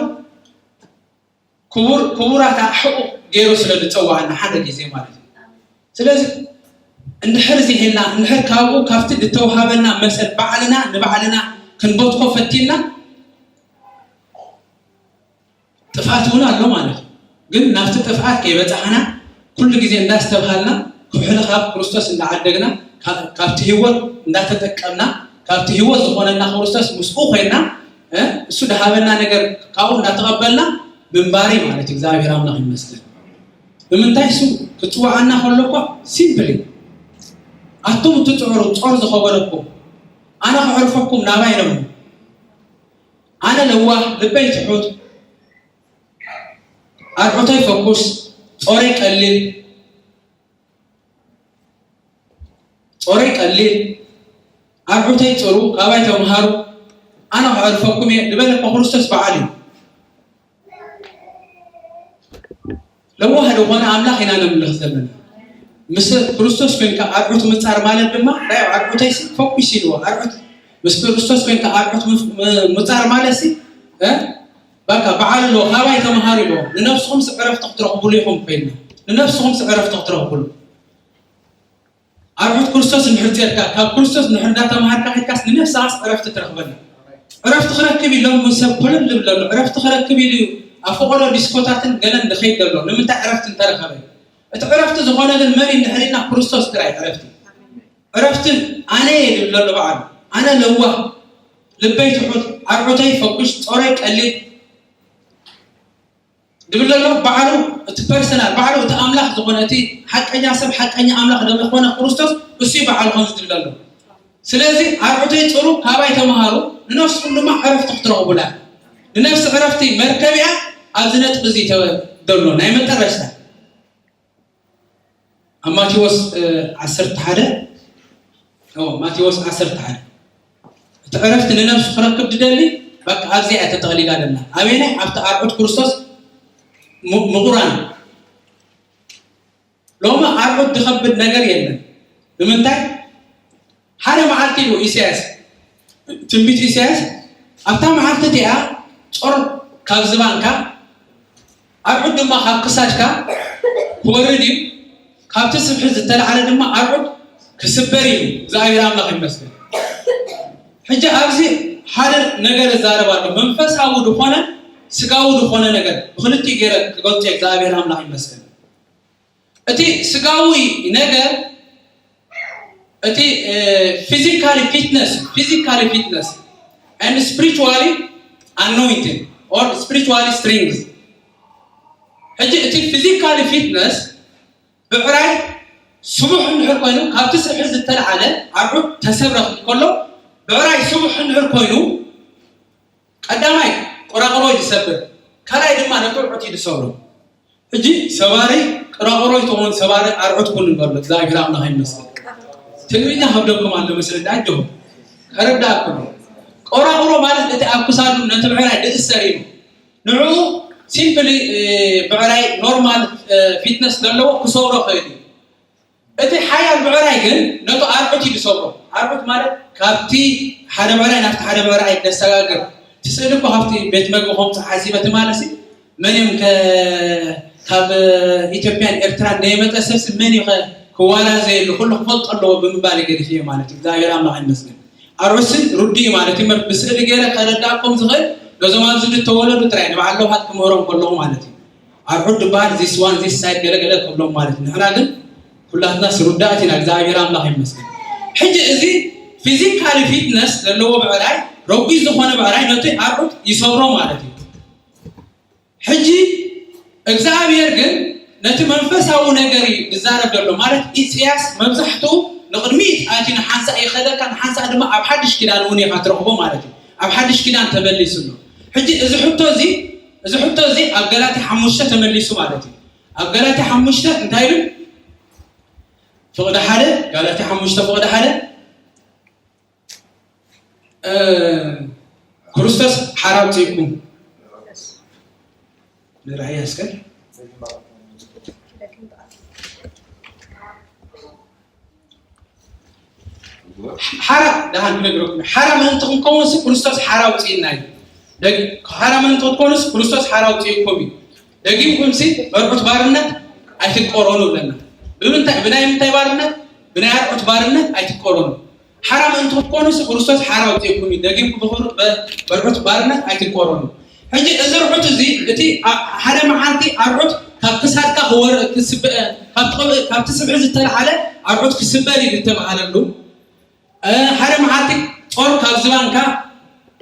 ክቡራት ኣሕኡ ገይሩ ስለ ዝፀዋዓና ሓደ ግዜ ማለት እዩ። ስለዚ እንድሕር ዚሒልና እንድሕር ካብኡ ካብቲ ዝተውሃበና መሰል ባዕልና ንባዕልና ክንበትኮ ፈቲና ጥፍኣት እውን ኣሎ ማለት እዩ። ግን ናብቲ ጥፍኣት ከይበፃሕና ኩሉ ግዜ እንዳስተብሃልና ብሕልኻ ክርስቶስ እንዳዓደግና፣ ካ-፣ ካብቲ ህይወት እንዳተጠቀምና፣ ካብቲ ህይወት ዝኾነና ክርስቶስ ምስኡ ኮይና፣ እ፣ እሱ ድሃበና ነገር ካብኡ እንዳተቐበልና ምንባር እዩ ማለት እዩ። እግዚኣብሔር ኣምላኽ ይመስገን። ብምንታይ እሱ ክጽውዓና ከሎ እኳ ሲምፕሊ፣ ኣቱም እትጽዕሩ ጾር ዝኸበደኩም፣ ኣነ ከዕርፈኩም ናባይ ነሙ። ኣነ ለዋህ፣ ልበይ ትሑት፣ ኣርዑተይ ፈኩስ፣ ጾረይ ቀሊል፣ ጾረይ ቀሊል፣ ኣርዑተይ ጽሩ፣ ካባይ ተምሃሩ፣ ኣነ ከዕርፈኩም እየ ዝበለ እኮ ክርስቶስ በዓል እዩ። ለዋህ ዝኾነ ኣምላኽ ኢና ነምልኽ ዘለና። ምስ ክርስቶስ ኮይንካ ኣርዑት ምጻር ማለት ድማ፣ ራይ ኣርዑተይ ፈኩስ ኢልዎ። ኣርዑት ምስ ክርስቶስ ኮይንካ ኣርዑት ምፍ-፣ ም-፣ ምጻር ማለት ሲ፣ እ? በቃ በዓል ኣለዎ፣ ካባይ ተምሃሩ ኣለዎ። ንነፍስኹም ሲ ዕረፍቲ ክትረኽቡሉ ኢኹም ኮይንና። ንነፍስኹም ሲ ዕረፍቲ ክትረኽቡሉ። ኣርዑት ክርስቶስ እንድሕር ጌርካ፣ ካብ ክርስቶስ እንድሕር እንዳተምሃርካ ኬድካስ፣ ንነፍስኻስ ዕረፍቲ ትረኽበላ። ዕረፍቲ ክረክብ ኢሎም እውን ሰብ ኮለል ዝብለሉ፣ ዕረፍቲ ክረክብ ኢሉ እዩ ኣብ ፈቐዶ ዲስኮታትን ገለን ዝኸይድ ዘሎ። ንምንታይ ዕረፍቲ እንተረኸበ? እቲ ዕረፍቲ ዝኾነ ግን መን እዩ እንድሕር ኢልና፣ ክርስቶስ ጥራይ ዕረፍቲ። ዕረፍቲ ኣነ እየ ዝብለሉ በዓሉ። ኣነ ለዋህ፣ ልበይ ትሑት፣ ኣርዑተይ ፈኩሽ፣ ጾረይ ቀሊል፣ ድብል ዘሎ ባዕሉ፣ እቲ ፐርሰናል ባዕሉ፣ እቲ ኣምላኽ ዝኾነ፣ እቲ ሓቀኛ ሰብ ሓቀኛ ኣምላኽ ዝኾነ ክርስቶስ፣ እሱ እዩ ባዕሉ ከምዚ ድብል ዘሎ። ስለዚ ኣርዑተይ ጽሩ፣ ካባይ ተምሃሩ፣ ንነፍስኹም ድማ ዕረፍቲ ክትረኽቡላ። ንነፍሲ ዕረፍቲ መርከቢያ ኣብዚ ነጥቢ እዚ ተበ-፣ ዘሎ ናይ መጠረሽታ። ኣብ ማቴዎስ፣ እ፣ ዓሰርተ ሓደ፣ ኦ፣ ማቴዎስ ዓሰርተ ሓደ፣ እቲ ዕረፍቲ ንነፍሱ ክረክብ ድደሊ፣ በቃ ኣብዚኣ እያ ተጠቕሊላ ዘላ። ኣበየናይ? ኣብቲ ኣርዑት ክርስቶስ ሙ-፣ ምቑራን። ሎሚ ኣርዑት ድኸብድ ነገር የለን። ንምንታይ? ሓደ መዓልቲ ኢሉ ኢሳያስ፣ ትንቢት ኢሳያስ፣ ኣብታ መዓልቲ እቲኣ ጾር ካብ ዝባንካ፣ ኣርዑት ድማ ካብ ክሳድካ ክወርድ እዩ፣ ካብቲ ስብሒ ዝተላዕለ ድማ ኣርዑት ክስበር እዩ። እግዚኣብሔር ኣምላኽ ይመስገን። ሕጂ ኣብዚ ሓደ ነገር እዛረብ ኣሎ። መንፈሳዊ ዝኾነ ስጋዊ ዝኾነ ነገር ብክልቲኡ ገይረ ክገልጾ እየ። እግዚኣብሔር ኣምላኽ ይመስገን። እቲ ስጋዊ ነገር፣ እቲ፣ እ፣ ፊዚካሊ ፊትነስ፣ ፊዚካሊ ፊትነስ and spiritually anointing or spiritually strength። ሕጂ እቲ ፊዚካሊ ፊትነስ ብዕራይ ስቡሕ እንድሕር ኮይኑ፣ ካብቲ ስብሒ ዝተልዓለ ኣርዑት ተሰብረ ክብል ከሎ፣ ብዕራይ ስቡሕ እንድሕር ኮይኑ፣ ቀዳማይ ቆራቑሮ እዩ ዝሰብር፣ ካልኣይ ድማ ነቲ ኣርዑት እዩ ዝሰብሮ። ሕጂ ሰባሪ ቆራቑሮ ይትኹን፣ ሰባሪ ኣርዑት ኩን ንበሎ። እግዚኣብሔር ኣምላኽ ይመስገን። ትግርኛ ከብደኩም ኣሎ መስለኒ፣ ኣጆኹም፣ ከረዳእኩም። ቆራቑሮ ማለት እቲ ኣብ ክሳዱ ነቲ ብዕራይ ዝእሰር እዩ። ንዕኡ ሲምፕሊ፣ እ፣ ብዕራይ ኖርማል፣ እ፣ ፊትነስ ዘለዎ ክሰብሮ ይኽእል እዩ። እቲ ሓያል ብዕራይ ግን ነቲ ኣርዑት እዩ ዝሰብሮ። ኣርዑት ማለት ካብቲ ሓደ ብዕራይ ናብቲ ሓደ ብዕራይ ዘሰጋግር። እቲ ስእሊ እኮ ካብቲ ቤት መግቢ ከምፅእ ሓሲበ ትማለሲ፣ መን እዮም ከ-፣ ካብ ኢትዮጵያን ኤርትራን ዘይመፀ ሰብሲ መን እዩ ከ-፣ ክዋላ ዘየሉ፣ ኩሉ ክፈልጦ ኣለዎ ብምባል ገዲፍዮ ማለት እዩ። እግዚኣብሔር ኣምላኽ ይመስገን። ኣርዑትሲ ርዱእ እዩ ማለት እዩ። ብስእሊ ገይረ ከረዳእኩም ዝኽእል ነዞም ኣብዚ ዝተወለዱ ጥራይ፣ ንበዓል ለውሃት ክምህሮም ከለኹ ማለት እዩ። ኣርዑት ዝበሃል this one, this side ገለ ገለ ክብሎም ማለት እዩ። ንሕና ግን ኩላትና ስሩዳት ኢና፣ እግዚኣብሔር ኣምላኽ ይመስገን። ሕጂ እዚ ፊዚካሊ ፊትነስ ዘለዎ ብዕራይ፣ ረጒድ ዝኾነ ብዕራይ ነቲ ኣርዑት ይሰብሮ ማለት እዩ። ሕጂ እግዚኣብሔር ግን ነቲ መንፈሳዊ ነገር እዩ ዝዛረብ ዘሎ። ማለት ኢሳያስ መብዛሕትኡ ንቕድሚት ኣትዩ ንሓንሳእ ይኸደካ፣ ንሓንሳእ ድማ ኣብ ሓድሽ ኪዳን እውን ኢኻ ትረኽቦ ማለት እዩ። ኣብ ሓድሽ ኪዳን ተመሊሱ ኣሎ። ሕጂ እዚ ሕቶ እዚ፣ እዚ ሕቶ እዚ ኣብ ገላትያ ሓሙሽተ ተመሊሱ ማለት እዩ። ኣብ ገላትያ ሓሙሽተ እንታይ ይብል? ፍቕዲ ሓደ፣ ገላትያ ሓሙሽተ ፍቕዲ ሓደ፣ እ፣ ክርስቶስ ሓራ ኣውፅእኩም ንርኣያ እስከ። ሓራ ደሓን ክነግረኩም። ሓራ ምእንቲ ክንከውንስ ክርስቶስ ሓራ ኣውፅእና እዩ። ደግ-፣ ሓራ ምእንቲ ክትኮኑስ ክርስቶስ ሓራ ኣውፅእኩም እዩ። ደጊምኩምሲ በርዑት ባርነት ኣይትቆረኑ ብለና። ብምንታይ፣ ብናይ ምንታይ ባርነት? ብናይ ኣርዑት ባርነት ኣይትቆረኑ። ሓራ ምእንቲ ክትኮኑስ ክርስቶስ ሓራ ኣውፅእኩም እዩ። ደጊምኩም ብኽብሩ በ-፣ በርዑት ባርነት ኣይትቆረኑ። ሕጂ እዚ ርዑት እዚ፣ እቲ ኣ-፣ ሓደ መዓልቲ ኣርዑት ካብ ክሳድካ ክወር-፣ ክስበ-፣ ካብቲ ስብሒ ዝተለዓለ ኣርዑት ክስበር እዩ ዝተባሃለሉ። ሓደ መዓልቲ ጦር ካብ ዝባንካ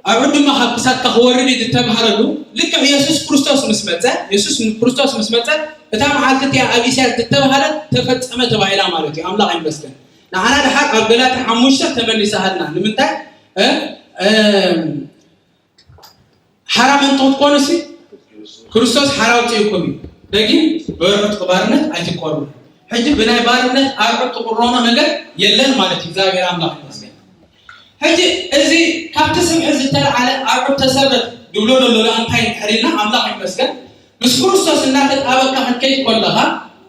ኣርዑት ድማ ካብ ክሳድካ ክወርድ እዩ ዝተባሃለሉ። ልክዕ የሱስ ክርስቶስ ምስ መፀ የሱስ ክርስቶስ ምስ መፀ እታ መዓልቲ እቲኣ ኣብ ኢሳያስ ዝተባሃለት ተፈፀመ ተባሂላ ማለት እዩ። ኣምላኽ ይመስገን። ንዓና ድሓር ኣብ ገላትያ ሓሙሽተ ተመሊሳሃልና። ንምንታይ ሓራ ምእንቲ ክትኮኑ ሲ ክርስቶስ ሓራ ኣውፂኡኩም እዩ። ደጊም ብርሑት ባርነት ኣይትቆርቡ። ሕጂ ብናይ ባርነት ኣርዑት ትቁረኖ ነገር የለን ማለት እዩ። እግዚኣብሔር ኣምላኽ ይመስገን። ሕጂ እዚ ካብቲ ስብሒ ዝተለዓለ ኣርዑት ተሰብረት ድብሎ ዘሎ ደኣ እንታይ እንድሕር ኢልና ኣምላኽ ይመስገን። ምስ ክርስቶስ እናተጣበቅካ ክትከይድ ከለኻ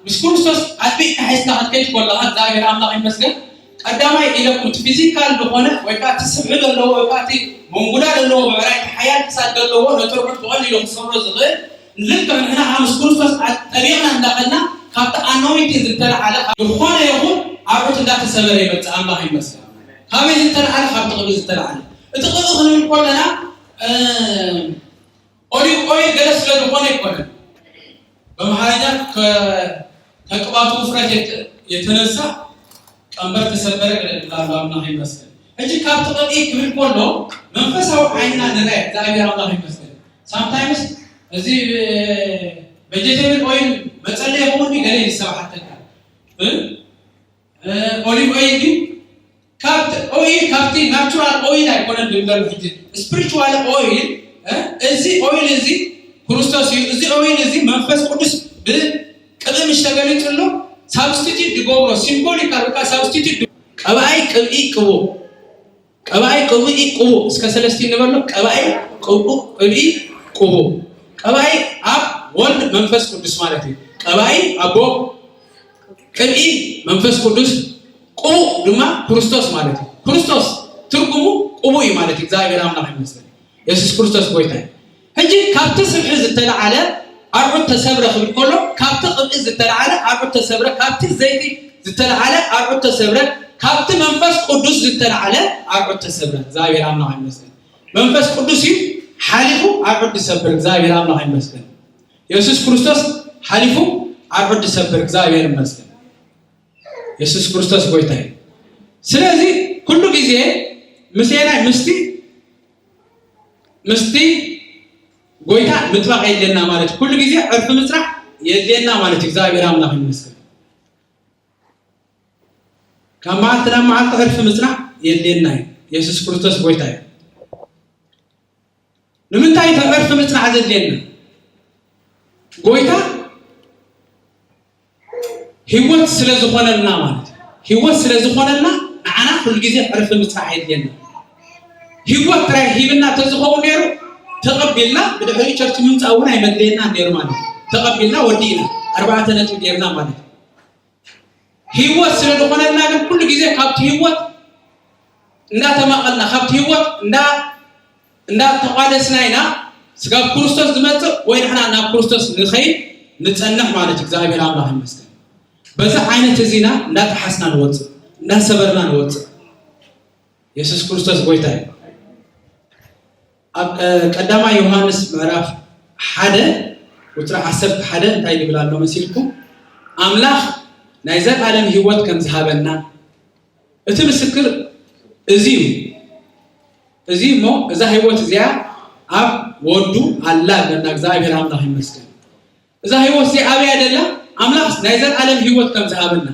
ምስ ክርስቶስ ኣጥቢቅካ ሒዝካ ክትከይድ ከለኻ እግዚኣብሔር ኣምላኽ ይመስገን። ቀዳማይ ኢለኩም እቲ ፊዚካል ዝኾነ ወይ ከዓ እቲ ስብሒ ዘለዎ ወይ ከዓ እቲ መንጉዳ ዘለዎ ብዕራይ እቲ ሓያል ክሳድ ዘለዎ ነቲ ርዑት ብቐሊሉ ክሰብሮ ዝኽእል ልክዕ ንሕና ምስ ክርስቶስ ጠቢቕና እንዳኸድና ካብቲ ኣኖይንቲ ዝተለዓለ ዝኾነ ይኹን ኣርዑት እንዳተሰበረ ይመፅእ። ኣምላኽ ይመስገን። ካበይ ዝተለዓለ? ካብቲ ቅብኢ ዝተለዓለ። እቲ ቅብኢ ክንብል ከለና ኦሊቭ ኦይል ገለ ስለ ዝኾነ ኣይኮነን። በምሓርኛ ከቅባቱ ውፍረት የተነሳ ቀንበር ተሰበረ ገለ ይብላሉ። ኣምላኽ ይመስገን። ሕጂ ካብቲ ቅብኢ ክብል ከሎ መንፈሳዊ ዓይንና ንርአ። እግዚኣብሔር ኣምላኽ ይመስገን። ሳምታይምስ እዚ ቬጀቴብል ኦይል መፀለየ ይኸውን ገለ ይሰባሓተካ ኦሊቭ ኦይል ግን ካብቲ ኦይል ካብቲ ናቹራል ኦይል ኣይኮነን ድብለሉ። ሕጂ ስፕሪቹዋል ኦይል እዚ ኦይል እዚ ክርስቶስ እዩ። እዚ ኦይል እዚ መንፈስ ቅዱስ ብቅብኢ ምሽ ተገሊጹ ኣሎ። ሳብስቲቱት ድገብሮ ሲምቦሊካል ወይ ሳብስቲቱት ቀብኣይ ቅብኢ ቅቡ ቀብኣይ ቅብኢ ቅቡ እስከ ሰለስቲ ንበሎ። ቀብኣይ ቅቡ ቅብኢ ቅቡ ቀብኣይ ኣብ ወልድ መንፈስ ቅዱስ ማለት እዩ። ቀብኣይ ኣቦ ቅብኢ መንፈስ ቅዱስ ቅቡእ ድማ ክርስቶስ ማለት እዩ። ክርስቶስ ትርጉሙ ቅቡእ እዩ ማለት እዩ። እግዚኣብሔር ኣምላኽ ይመስገን። የሱስ ክርስቶስ ጎይታ እዩ። ሕጂ ካብቲ ስብሒ ዝተለዓለ ኣርዑት ተሰብረ ክብል ከሎ ካብቲ ቅብኢ ዝተለዓለ ኣርዑት ተሰብረ፣ ካብቲ ዘይቲ ዝተለዓለ ኣርዑት ተሰብረ፣ ካብቲ መንፈስ ቅዱስ ዝተለዓለ ኣርዑት ተሰብረ። እግዚኣብሔር ኣምላኽ ይመስገን። መንፈስ ቅዱስ እዩ ሓሊፉ ኣርዑት ዝሰብር። እግዚኣብሔር ኣምላኽ ይመስገን። የሱስ ክርስቶስ ሓሊፉ ኣርዑት ዝሰብር እግዚኣብሔር ይመስገን። የሱስ ክርስቶስ ጎይታ እዩ። ስለዚ ኩሉ ግዜ ምስናይ ምስቲ ምስቲ ጎይታ ምጥባቕ የድልየና ማለት ኩሉ ግዜ ዕርፊ ምፅራሕ የድልየና ማለት እዩ። እግዚኣብሔር ኣምላኽ ይመስገን። ካብ መዓልቲ ናብ መዓልቲ ዕርፊ ምፅራሕ የድልየና እዩ። የሱስ ክርስቶስ ጎይታ እዩ። ንምንታይ እቲ ዕርፊ ምፅራሕ ዘድልየና? ጎይታ ህይወት ስለ ዝኾነልና ማለት እዩ። ህይወት ስለ ዝኾነልና ንዓና ኩሉ ግዜ ዕርፊ ምፅራሕ የድልየና። ህይወት ጥራይ ሂብና ተዝኸውን ነይሩ ተቐቢልና ብድሕሪኡ ቸርች ምምፃእ እውን ኣይመድለየና ነይሩ ማለት እዩ። ተቐቢልና ወዲእና ኣርባዕተ ነጥቢ ጌርና ማለት እዩ። ህይወት ስለ ዝኾነልና ግን ኩሉ ግዜ ካብቲ ህይወት እንዳተማቐልና ካብቲ ህይወት እንዳ እንዳተቋደስና ኢና ስጋብ ክርስቶስ ዝመፅእ ወይ ንሕና ናብ ክርስቶስ ንኸይድ ንፀንሕ ማለት እዩ። እግዚኣብሔር ኣምላኽ ይመስገን። በዚ ዓይነት እዚና እንዳጠሓስና ንወፅእ እንዳሰበርና ንወፅእ። የሱስ ክርስቶስ ጎይታ እዩ። ኣብ ቀዳማይ ዮሃንስ ምዕራፍ ሓደ ቁፅሪ ዓሰርተ ሓደ እንታይ ይብል ኣሎ መሲልኩም? ኣምላኽ ናይ ዘላለም ህይወት ከም ዝሃበና እቲ ምስክር እዚ እዩ። እዚ እሞ እዛ ህይወት እዚኣ ኣብ ወዱ ኣላ ኣለና። እግዚኣብሔር ኣምላኽ ይመስገን። እዛ ህይወት እዚኣ ኣበይ ደላ? ኣምላኽ ናይ ዘላለም ህይወት ከም ዝሃበና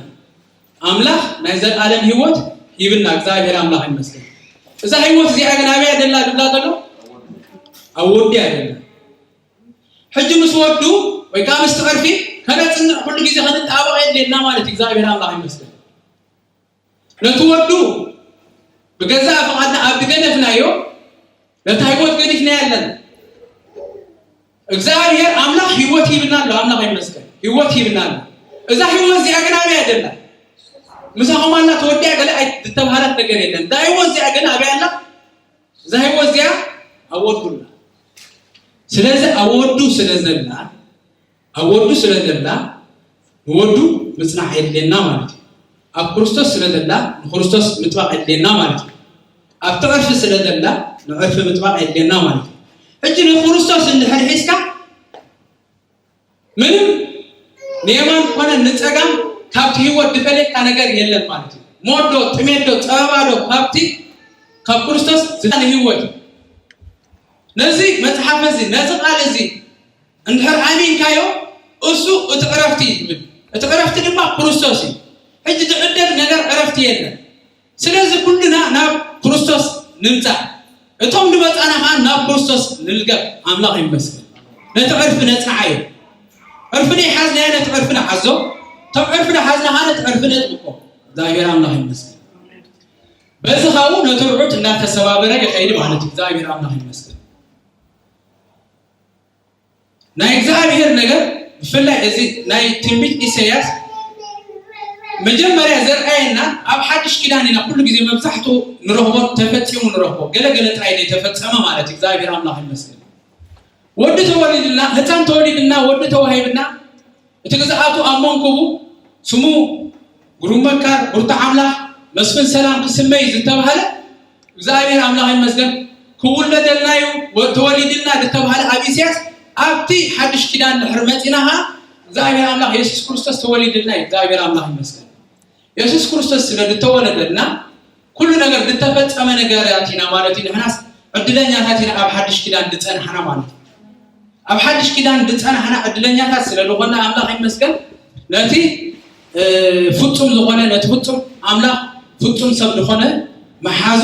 ኣምላኽ ናይ ዘላለም ህይወት ሂብና። እግዚኣብሔር ኣምላኽ ይመስገን። እዛ ህይወት እዚኣ ግን ኣበይ ደላ ድብላ ዘሎ ኣብ ወዱ ኣደላ። ሕጂ ምስ ወዱ ወይ ከዓ ምስቲ ዕርፊ ከነፅንዕ ኩሉ ግዜ ከነጣበቕ የድልየና ማለት እዩ። እግዚኣብሔር ኣምላኽ ይመስገን። ነቲ ወዱ ብገዛእ ፍቓድና ኣብ ዝገደፍናዮ ነታ ህይወት ገዲፍናያ ኣለና። እግዚኣብሔር ኣምላኽ ህይወት ሂብና ኣሎ። ኣምላኽ ይመስገን። ህይወት ሂብና ኣሎ። እዛ ህይወት እዚኣ ግን ኣበይ ደላ? ምሳኹም ኣላ ተወዲኣ ገለ ኣይ- ዝተባህለት ነገር የለን። እዛ ህይወት እዚኣ ግን ኣበይ ኣላ? እዛ ህይወት እዚኣ ኣብ ወዱ ኣላ። ስለዚ ኣብ ወዱ ስለ ዘላ ኣብ ወዱ ስለ ዘላ ንወዱ ምፅናዕ የድልየና ማለት እዩ። ኣብ ክርስቶስ ስለ ዘላ ንክርስቶስ ምጥባቕ የድልየና ማለት እዩ። ኣብቲ ዕርፊ ስለ ዘላ ንዕርፊ ምጥባቕ የድልየና ማለት እዩ። ሕጂ ንክርስቶስ እንድሕር ሒዝካ ምንም ንየማን ኮነ ንጸጋም ካብቲ ህይወት ዝፈልየካ ነገር የለን ማለት እዩ። ሞት ዶ፣ ጥሜት ዶ፣ ጸበባ ዶ፣ ካብቲ፣ ካብ ክርስቶስ ዝዳነ ህይወት። ነዚ መጽሓፍ እዚ፣ ነዚ ቃል እዚ እንድሕር ኣሚንካዮ፣ እሱ እቲ ዕረፍቲ እዩ ትብል። እቲ ዕረፍቲ ድማ ክርስቶስ እዩ። ሕጂ ዝዕደግ ነገር ዕረፍቲ የለን። ስለዚ ኩልና ናብ ክርስቶስ ንምጻእ፣ እቶም ዝመጻና ኸዓ ናብ ክርስቶስ ንልገብ። ኣምላኽ ይመስገን። ነቲ ዕርፊ ነጽንዓዮ። ዕርፊ ዘይሓዝናዮ ነቲ ዕርፊ ንሓዞ፣ እቶም ዕርፊ ዝሓዝና ኸዓ ነቲ ዕርፊ ነጥብቆ። እግዚኣብሔር ኣምላኽ ይመስገን። በዚ ኻብኡ ነቲ ርዑድ እናተሰባበረ ይኸይድ ማለት እዩ። እግዚኣብሔር ኣምላኽ ይመስገን። ናይ እግዚኣብሔር ነገር ብፍላይ እዚ ናይ ትንቢት ኢሳያስ መጀመርያ ዘርኣየና ኣብ ሓድሽ ኪዳን ኢና ኩሉ ግዜ መብዛሕትኡ ንረኽቦ፣ ተፈጺሙ ንረኽቦ፣ ገለ ገለ ጥራይ ዘይተፈጸመ ማለት እዩ። እግዚኣብሔር ኣምላኽ ይመስገን። ወዲ ተወሊድልና፣ ህፃን ተወሊድና፣ ወዲ ተዋሂብና፣ እቲ ግዝኣቱ ኣብ መንኩቡ ስሙ ግሩም መካር፣ ብርቱዕ ኣምላኽ፣ መስፍን ሰላም ክስመይ ዝተባህለ እግዚኣብሔር ኣምላኽ ይመስገን። ክውለደልና እዩ፣ ወ-፣ ተወሊድልና ዝተባህለ ኣብ ኢሳያስ፣ ኣብቲ ሓድሽ ኪዳን ድሕሪ መፂና ኸዓ እግዚኣብሔር ኣምላኽ የሱስ ክርስቶስ ተወሊድልና እዩ። እግዚኣብሔር ኣምላኽ ይመስገን። የሱስ ክርስቶስ ስለ ዝተወለደልና ኩሉ ነገር ዝተፈጸመ ነገራት ኢና ማለት እዩ። ንሕናስ ዕድለኛታት ኢና ኣብ ሓድሽ ኪዳን ዝጸናሕና ማለት እዩ። ኣብ ሓድሽ ኪዳን ዝጸናሕና ዕድለኛታት ስለ ዝኾንና ኣምላኽ ይመስገን። ነቲ፣ እ፣ ፍጹም ዝኾነ፣ ነቲ ፍጹም ኣምላኽ ፍጹም ሰብ ዝኾነ መሓዙ፣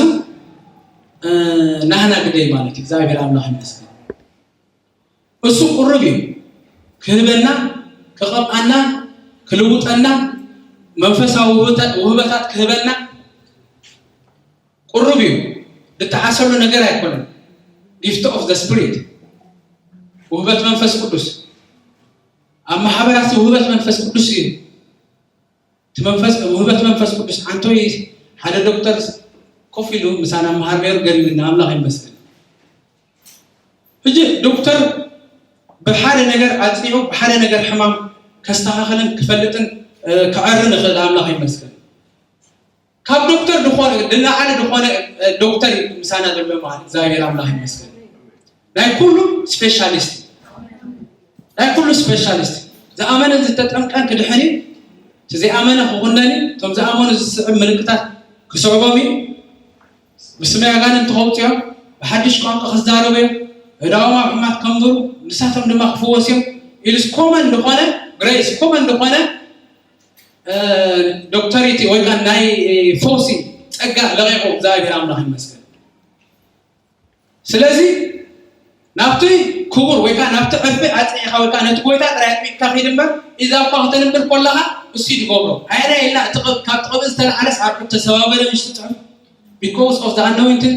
እ፣ ናህና ግደይ ማለት እዩ። እግዚኣብሔር ኣምላኽ ይመስገን። እሱ ቅሩብ እዩ። ክህበና፣ ክቐብኣና፣ ክልውጠና፣ መንፈሳዊ ውህበታ-፣ ውህበታት ክህበና ቅሩብ እዩ። ዝጠዓሰሉ ነገር ኣይኮነን። Gift of the Spirit፣ ውህበት መንፈስ ቅዱስ። ኣብ ማሕበራት ውህበት መንፈስ ቅዱስ እዩ። እቲ መንፈስ፣ ውህበት መንፈስ ቅዱስ ዓንቶይ ሓደ ዶክተር ኮፍ ኢሉ ምሳና መሃር ነይሩ፣ ገሪሙና፣ ኣምላኽ ይመስገን። ሕጂ ዶክተር ብሓደ ነገር ኣጽኒዑ፣ ብሓደ ነገር ሕማም ከስተኻኽልን ክፈልጥን፣ እ፣ ክዕርን ይኽእል፣ ኣምላኽ ይመስገን። ካብ ዶክተር ዝኾነ፣ ዝለዓለ ዝኾነ፣ እ፣ ዶክተር እዩ ምሳና ዘሎ ማለት፣ እግዚኣብሔር ኣምላኽ ይመስገን። ናይ ኩሉ ስፔሻሊስት፣ ናይ ኩሉ ስፔሻሊስት። ዝኣመነን ዝተጠምቀን ክድሕን እዩ፣ እቲ ዘይኣመነ ክኹነን እዩ፣ እቶም ዝኣመኑ ዝስዕብ ምልክታት ክስዕቦም እዩ። ብስመይ ኣጋንንቲ ከውፅኦም፣ ብሓድሽ ቋንቋ ክዛረቡ እዮም፣ ኣእዳዎም ኣብ ሕማት ከንብሩ፣ ንሳቶም ድማ ክፍወሱ እዮም ኢሉስ ኮመን ዝኾነ ግሬስ፣ ኮመን ዝኾነ፣ እ፣ ዶክተሪቲ ወይ ከዓ ናይ ፈውሲ ጸጋ ለቒቑ እግዚኣብሔር ኣምላኽ ይመስገን። ስለዚ ናብቲ ክቡር ወይ ከዓ ናብቲ ዕርፊ ኣጽኒዕካ ወይ ከዓ ነቲ ጎይታ ጥራይ ኣጥቢቅካ ኪድ እምበር፣ ኢዛ እኳ ክተንብር ከለኻ እሱ እዩ ዝገብሮ። ኣየናይ ኢልና እቲ ቅብ-፣ ካብቲ ቅብእ ዝተለዓለስ ኣርዑት ተሰባበረ፣ ምሽ ትጽሕፍ? Because of the anointing,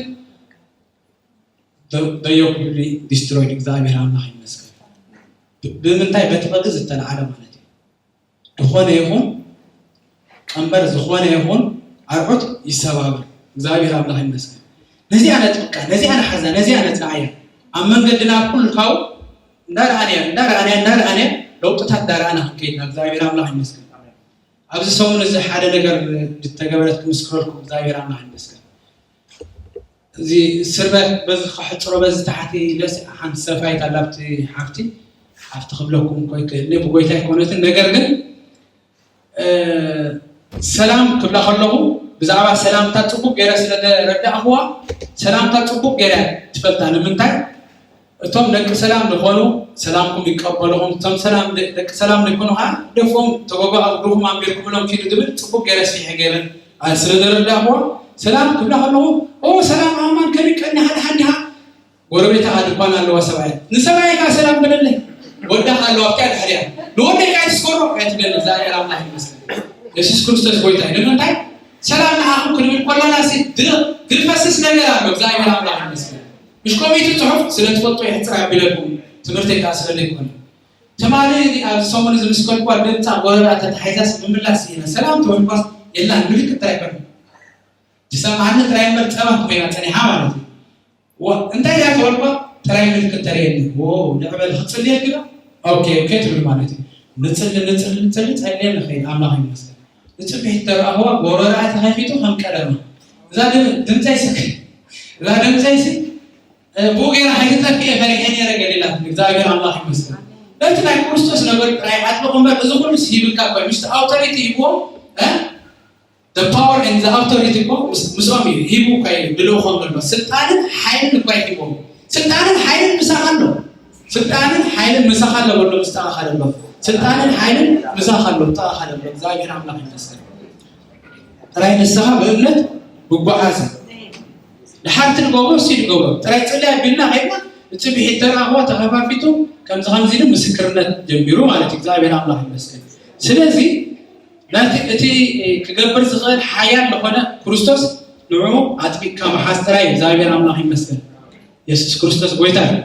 the, the yoke will be destroyed። እግዚኣብሔር ኣምላኽ ይመስገን። ብ-፣ ብምንታይ? በቲ ቅብእ ዝተለዓለ ማለት እዩ። ዝኾነ ይኹን ቀንበር፣ ዝኾነ ይኹን ኣርዑት ይሰባበር። እግዚኣብሔር ኣምላኽ ይመስገን። ነዚኣ ነጥብቃ፣ ነዚኣ ንሓዛ፣ ነዚኣ ነጽንዓያ። ኣብ መንገድና ኣብ ኩሉ ካብኡ እንዳረኣናያ፣ እንዳረኣናያ፣ እንዳረኣናያ ለውጥታት እንዳረኣና ክንከይድ ኢና። እግዚኣብሔር ኣምላኽ ይመስገን። ኣብዚ ሰሙን እዚ ሓደ ነገር ዝተገበረት ክምስክረልኩም እግዚኣብሔር ኣምላኽ ይመስገን። እዚ ስርበት በዚ ከሕጽሮ በዚ ተሓቲ ኢለስ ሓንቲ ሰፋይት ኣላ ኣብቲ ሓፍቲ፣ ሓፍቲ ክብለኩም እኮ ይክእል እየ፣ ብጎይታ ኣይኮነትን። ነገር ግን፣ እ፣ ሰላም ክብላ ከለኹ ብዛዕባ ሰላምታ ጽቡቅ ገይረ ስለ ዘረዳእኽዋ፣ ሰላምታ ጽቡቅ ገይረ ትፈልጣ። ንምንታይ? እቶም ደቂ ሰላም ዝኾኑ ሰላምኩም ይቀበልኹም፣ እቶም ሰላም ደ-፣ ደቂ ሰላም ዘይኮኑ ኸዓ ደፎም ተጎጎ ኣጉድኹም ኣንቢርኩምሎም ኪዱ ዝብል ጽቡቅ ገይረ ስሒሐ ገይረ፣ አ፣ ስለ ዘረዳእኽዎ ሰላም ክብላ ከለኹ፣ "ኦ ሰላም ኣማን ከመይ ቀኒኻ ደሓን ዲኻ?" ጎረቤታ ኸዓ ድኳን ኣለዋ ሰብኣያ። "ንሰብኣይካ ሰላም በለለይ፣ ወዳ ኸዓ ኣለዋ ኣብቲኣ ድሕሪኣ። ንወደይ ከኣ ትስከሮ?" ኣይትብለኒ። እግዚኣብሔር ኣምላኽ ይመስገን። የሱስ ክርስቶስ ጎይታ እዩ። ንምንታይ? ሰላም ንዓኹም ክንብል ከለና ሲ ድ-፣ ድፈስስ ነገር ኣሎ። እግዚኣብሔር ኣምላኽ ይመስገን። ምሽ ኮሚቲ ጽሑፍ ስለ ትፈልጦ የሕጽር ኣቢለኩም ትምህርተይ ከኣ ስለ ዘይኮነ። ትማሊ ኣብዚ ሰሙን እዚ ምስ ከድኳ ድምጻ ጎረባ ተታሒዛስ ምምላስ ኢና። ሰላም ተበልኳስ የላን፣ ምልክት እንታይ ይኮነ? ዝሰምዓኒ ጥራይ እምበር ጸባ ኮይና ጸኒሓ ማለት እዩ። ዋ፣ እንታይ እያ ተበልኳ? ጥራይ ምልክት ተርእየኒ። ዎ፣ ንዕበል ክጽልየልኪ ዶ? ኦኬ፣ ኦኬ ትብል ማለት እዩ። ንጽሊ፣ ንጽሊ፣ ንጽሊ፣ ጸልየ ንኸይድ፣ ኣምላኽ ይመስገን። ንጽብሒት ተረኣኽዋ፣ ጎረባ ተኸፊቱ ከም ቀደማ። እዛ ድም-፣ ድምፀይ ስክ-፣ እዛ ድምፀይ ሲ፣ እ፣ ብኡ ገይራ ከይትጠፍእ እየ ፈሪሐ ነይረ ገሊላት። እግዚኣብሔር ኣምላኽ ይመስገን። በቲ ናይ ክርስቶስ ነገር ጥራይ ኣጥብቕ እምበር፣ እዚ ኩሉ ሂብካ እኮ እዩ። ምስቲ ኣውቶሪቲ ሂብዎም፣ እ? The power and the authority እኮ ምስ-፣ ምስኦም እዩ። ሂቡ እኮ እዩ ድልው ከም ዘሎ። ስልጣንን ሓይልን እኮ እዩ ሂብዎም። ስልጣንን ሓይልን ምሳኻ ኣሎ። ስልጣንን ሓይልን ምሳኻ ኣሎ በሎ፣ ምስ ጥቓኻ ዘሎ። ስልጣንን ሓይልን ምሳኻ ኣሎ፣ ጥቓኻ ዘሎ። እግዚኣብሔር ኣምላኽ ይመስገን። ጥራይ ንስኻ ብእምነት ምጉዓዝ። ድሓር እቲ ንገብሮ፣ እሱ ንገብሮ። ጥራይ ጽልይ ኣቢልና ኸይድና፣ እቲ ብሒት ተረኽቦ ተኸፋፊቱ፣ ከምዚ ከምዚ ኢሉ ምስክርነት ጀሚሩ ማለት እዩ። እግዚኣብሔር ኣምላኽ ይመስገን። ስለዚ፣ ነቲ፣ እቲ ክገብር ዝኽእል ሓያል ዝኾነ ክርስቶስ ንዕኡ ኣጥቢቅካ ምሓዝ ጥራይ እዩ። እግዚኣብሔር ኣምላኽ ይመስገን። የሱስ ክርስቶስ ጎይታ እዩ።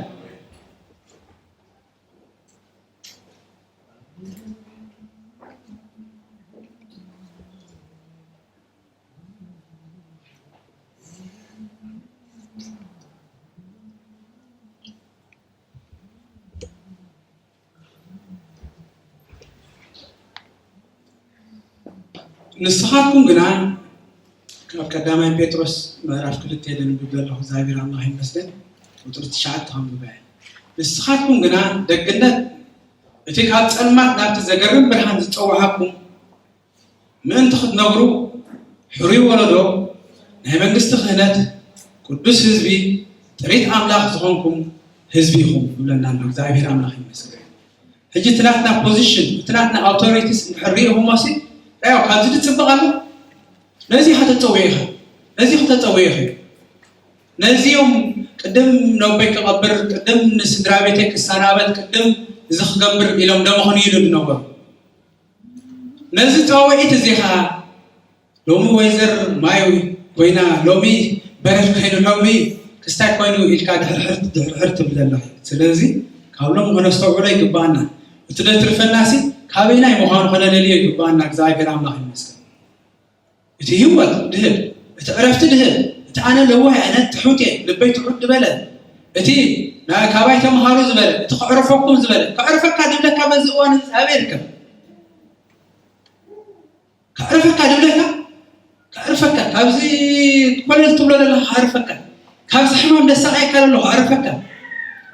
ንስኻትኩም ግና፣ ካብ ቀዳማይ ጴጥሮስ ምዕራፍ ክልተ የንብብ ዘለኹ፣ እግዚኣብሔር ኣምላኽ ይመስገን፣ ቁጽሪ ትሽዓተ ከንብባ እየ። ንስኻትኩም ግና ደግነት፣ እቲ ካብ ጸልማት ናብቲ ዘገርም ብርሃን ዝጸውዓኩም፣ ምእንቲ ክትነግሩ፣ ሕሩይ ወለዶ፣ ናይ መንግስቲ ክህነት፣ ቅዱስ ህዝቢ፣ ጥሪት ኣምላኽ ዝኾንኩም ህዝቢ ኢኹም ይብለና ኣሎ። እግዚኣብሔር ኣምላኽ ይመስገን። ሕጂ እቲ ናትና ፖዚሽን፣ እቲ ናትና ኣውቶሪቲስ እንድሕር ርኢኹሞ ሲ፣ ያው ካብዚ ድጽብቕ ኣሎ። ነዚ ከተጸውዮ ኢኻ። ነዚ ከተጸውዮ ኢኻ። ነዚኦም ቅድም ነቦይ ክቐብር፣ ቅድም ንስድራ ቤተይ ክሰናበት፣ ቅድም እዚ ክገብር ኢሎም ደመኽንይሉ ዝነበሩ። ነዚ ጻውዒት እዚ ኸኣ ሎሚ ወይዘር ማይ ኮይና፣ ሎሚ በረድ ኮይኑ፣ ሎሚ ክስታይ ኮይኑ ኢልካ ድሕርሕር፣ ድሕርሕር ትብል ዘለኻ። ስለዚ ካብ ሎሚ ከነስተውዕሎ ይግባኣና። እቲ ደትርፈናሲ ካበይናይ ምዃኑ ከነለልዮ ይግባኣና። እግዚኣብሔር ኣምላኽ ይመስገን። እቲ ህይወት ድህብ፣ እቲ ዕረፍቲ ድህብ፣ እቲ ኣነ ለዋህ እየ፣ ኣነ ትሑት እየ፣ ልበይ ትሑት ዝበለ፣ እቲ ና-፣ ካባይ ተምሃሩ ዝበለ፣ እቲ ከዕርፈኩም ዝበለ፣ ከዕርፈካ ድብለካ በዚ እዋን እዚ ኣበይ ይርከብ? ከዕርፈካ ድብለካ፣ ከዕርፈካ፣ ካብዚ ኮለል ትብሎ ዘለኻ ከዕርፈካ፣ ካብዚ ሕማም ደሳቀየካ ዘሎ ከዕርፈካ፣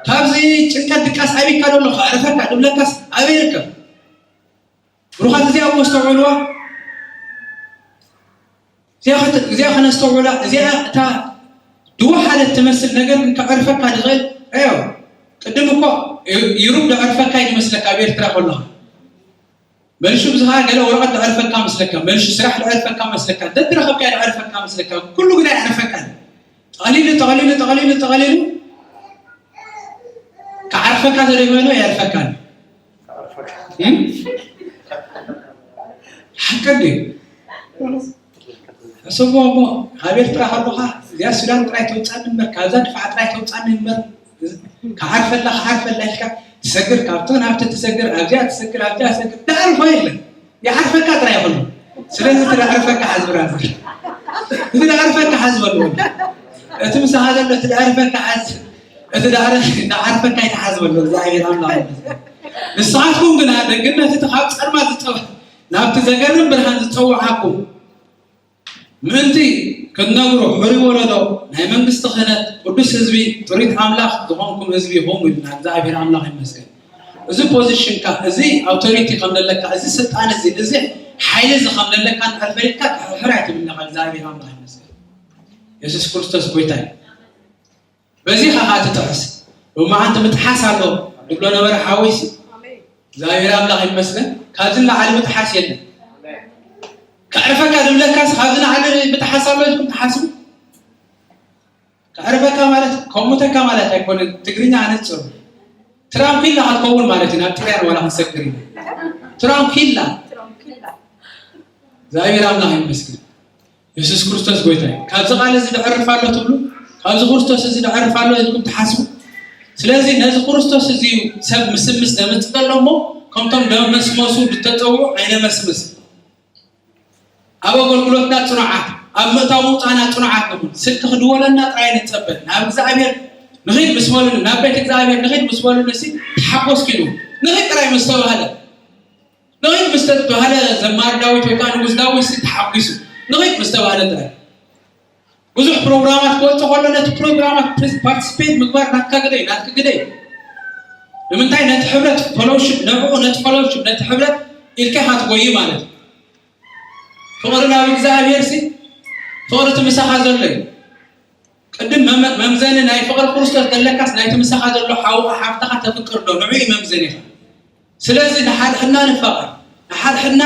ካብዚ ጭንቀት ድቃስ ዓቢካ ዘሎ ከዕርፈካ ድብለካስ ኣበይ ይርከብ? ብሩኻት፣ እዚኣ እሞ ኣስተውዕልዋ። እዚኣ ኸተ-፣ እዚኣ ኸነስተውዕላ፣ እዚኣ እታ ድወሓለት ትመስል ነገር ግን ከዕርፈካ ዝኽእል፣ ኣዮ፣ ቅድም እኮ ዩ-፣ ዩሩብ ዘዕርፈካ እዩ ዝመስለካ ኣብ ኤርትራ ከለኻ። መልሹ ብዝኻ ገለ ወረቐት ዘዕርፈካ መስለካ፣ መልሹ ስራሕ ዘዕርፈካ መስለካ፣ ደትረኸብካ ዘዕርፈካ መስለካ፣ ኩሉ ግና የዕርፈካ። ጠቕሊሉ፣ ጠቕሊሉ፣ ጠቕሊሉ፣ ጠቕሊሉ፣ ክዓርፈካ ተደይኮይኑ የዕርፈካን። እም? ሓቂ እንድዩ። ሕሰቦ እሞ፣ ኣብ ኤርትራ ከለኻ፣ እዚኣ ሱዳን ጥራይ ተውጻኒ እምበር፣ ካብዛ ድፋዕ ጥራይ ተውጻኒ እምበር፣ ክዓርፈላ፣ ክዓርፈላ ኢልካ ትሰግር፣ ካብቶ ናብቲ ትሰግር፣ ኣብዚኣ ትሰግር፣ ኣብዚኣ ትሰግር፣ ትዓርፎ የለን። ይዓርፈካ ጥራይ ይኹን። ስለዚ እቲ ዝዓርፈካ ሓዝ ብራዘር። እቲ ዝዓርፈካ ሓዝ በሉ። እቲ ምሳኻ ዘሎ እቲ ዝዓርፈካ ሓዝ። እቲ ዝዓር-፣ ዝዓርፈካ ይትሓዝ በሉ። እግዚኣብሔር ኣምላኽ ይመስገን። ንስኻትኩም ግና ደግነት እቲ ካብ ጸልማት ዝጸው-፣ ናብቲ ዘገርም ብርሃን ዝጸውዓኩም ምእንቲ ክትነግሩ፣ ሕሩይ ወለዶ፣ ናይ መንግስቲ ክህነት፣ ቅዱስ ህዝቢ፣ ጥሪት ኣምላኽ ዝኾንኩም ህዝቢ ኢኹም ኢሉና። እግዚኣብሔር ኣምላኽ ይመስገን። እዚ ፖዚሽንካ፣ እዚ ኣውቶሪቲ ከም ዘለካ፣ እዚ ስልጣን እዚ፣ እዚ ሓይሊ እዚ ከም ዘለካ እንድሕር ፈሊጥካ፣ ሕርሕር ኣይትብል ኢኻ። እግዚኣብሔር ኣምላኽ ይመስገን። የሱስ ክርስቶስ ጎይታ እዩ። በዚ ኸዓ ትጥሕስ። ሎማዓንቲ ምጥሓስ ኣሎ ድብሎ ነበረ ሓወይሲ። እግዚኣብሔር ኣምላኽ ይመስገን። ካብዚ ንላዕሊ ምጥሓስ የለን። ከዕርፈካ ድብለካስ ካብዚ ንላዕሊ ምጥሓስ ኣሎ ኢልኩም ትሓስቡ? ከዕርፈካ ማለት ከሙተካ ማለት ኣይኮነን። ትግርኛ ኣነጽሩ። ትራንኩላ ክትከውን ማለት እዩ። ናብ ጥልያን ዋላ ክንሰግር ኢና። ትራንኩላ። እግዚኣብሔር ኣምላኽ ይመስገን። የሱስ ክርስቶስ ጎይታ እዩ። ካብዚ ቃል እዚ ድዕርፍ ኣሎ ትብሉ? ካብዚ ክርስቶስ እዚ ድዕርፍ ኣሎ ኢልኩም ትሓስቡ? ስለዚ ነዚ ክርስቶስ እዚ ሰብ ምስምስ ነምጽእ ዘሎ እሞ፣ ከምቶም ደመስመሱ ዝተጸውዑ ኣይነመስምስ። ኣብ ኣገልግሎትና ጽኑዓት፣ ኣብ ምእታው ምውጻእና ጽኑዓት ንኹን። ስልኪ ክድወለና ጥራይ ንጸበ። ናብ እግዚኣብሔር ንኺድ ምስ በሉኒ፣ ናብ ቤት እግዚኣብሔር ንኺድ ምስ በሉኒ፣ እሲ ተሓጎስኪ ኢሉ። ንኺድ ጥራይ ምስ ተባህለ፣ ንኺድ ምስ ተባህለ፣ ዘማሪ ዳዊት ወይ ከዓ ንጉስ ዳዊት ሲ ተሓጒሱ፣ ንኺድ ምስ ተባህለ ጥራይ። ብዙሕ ፕሮግራማት ክወጽእ ከሎ፣ ነቲ ፕሮግራማት ፕ-፣ ፓርቲስፔት ምግባር ናትካ ግደ እዩ፣ ናትኪ ግደ እዩ። ንምንታይ ነቲ ሕብረት ፈሎውሽፕ ንዕኡ ነቲ ፈሎውሽፕ ነቲ ሕብረት ኢልካ ኢኻ ትጎይ ማለት እዩ። ፍቕሪ ናብ እግዚኣብሔር ሲ ፍቕሪ እቲ ምሳኻ ዘሎ እዩ። ቅድም መመ- መምዘኒ ናይ ፍቕሪ ክርስቶስ ዘለካስ ናይቲ ምሳኻ ዘሎ ሓውኻ ሓፍትኻ ተፍቅር ዶ ንዑ እዩ መምዘኒኻ። ስለዚ ንሓድሕድና ንፋቐር፣ ንሓድሕድና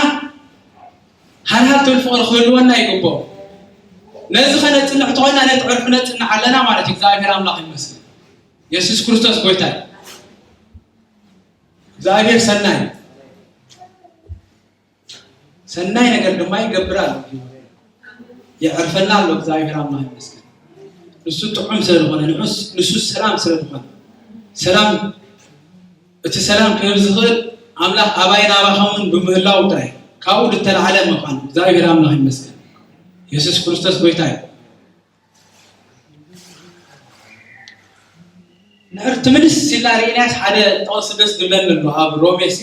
ሃልሃል ትብል ፍቕሪ ክህልወና ይግብኦ። ነዚ ከነፅንዕ ተኾይና ነቲ ዕርፊ ነፅንዕ ኣለና ማለት እዩ። እግዚኣብሔር ኣምላኽ ይመስገን። የሱስ ክርስቶስ ጎይታ እዩ። እግዚኣብሔር ሰናይ እዩ። ሰናይ ነገር ድማ ይገብር ኣሎ። የዕርፈና ኣሎ። እግዚኣብሔር ኣምላኽ ይመስገን። ንሱ ጥዑም ስለ ዝኾነ ንዑስ ንሱ ሰላም ስለ ዝኾነ ሰላም እቲ ሰላም ክህብ ዝኽእል ኣምላኽ ኣባይን ኣባኻምን ብምህላው ጥራይ ካብኡ ዝተላዕለ ምዃኑ እግዚኣብሔር ኣምላኽ ይመስገን። የሱስ ክርስቶስ ጎይታ እዩ። ንሕር ትምልስ ኢልና ርኢናያስ ሓደ ጠቕሲ ደስ ዝብለኒ ኣሎ ኣብ ሮሜ ሲ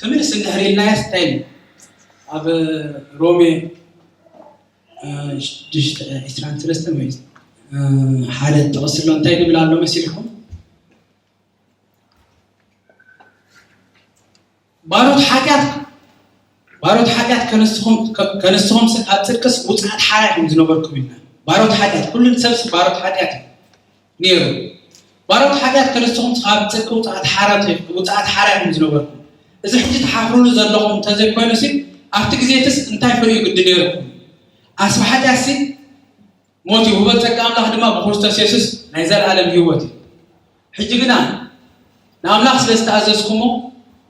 ትምልስ እንድሕር ኢልናያስ እንታይ ኢሉ ኣብ ሮሜ ሽዱሽተ ዕስራን ሰለስተን ወይ ሓደ ጠቕሲ ኣሎ እንታይ ዝብል ኣሎ መሲልኩም ባሮት ሓጢኣት ባሮት ሓጢኣት ከነስኹም ከነስኹም ካብ ፅድቅስ ውፅዓት ሓራ ኢኹም ዝነበርኩም ኢልና ባሮት ሓጢኣት ኩሉ ሰብስ ባሮት ሓጢኣት እዩ ነይሩ ባሮት ሓጢኣት ከነስኹም ካብ ፅድቂ ውፅዓት ሓራ ውፅዓት ሓራ ኢኹም ዝነበርኩም እዚ ሕጂ ትሓፍሩሉ ዘለኹም እንተዘይኮይኑ ሲ ኣብቲ ግዜትስ እንታይ ፍርዩ ግዲ ነይርኩም ኣስቢ ሓጢኣት ሲ ሞት እዩ። ውበት ጸጋ ኣምላኽ ድማ ብክርስቶስ የሱስ ናይ ዘለኣለም ህይወት እዩ። ሕጂ ግና ንኣምላኽ ስለ ዝተኣዘዝኩሞ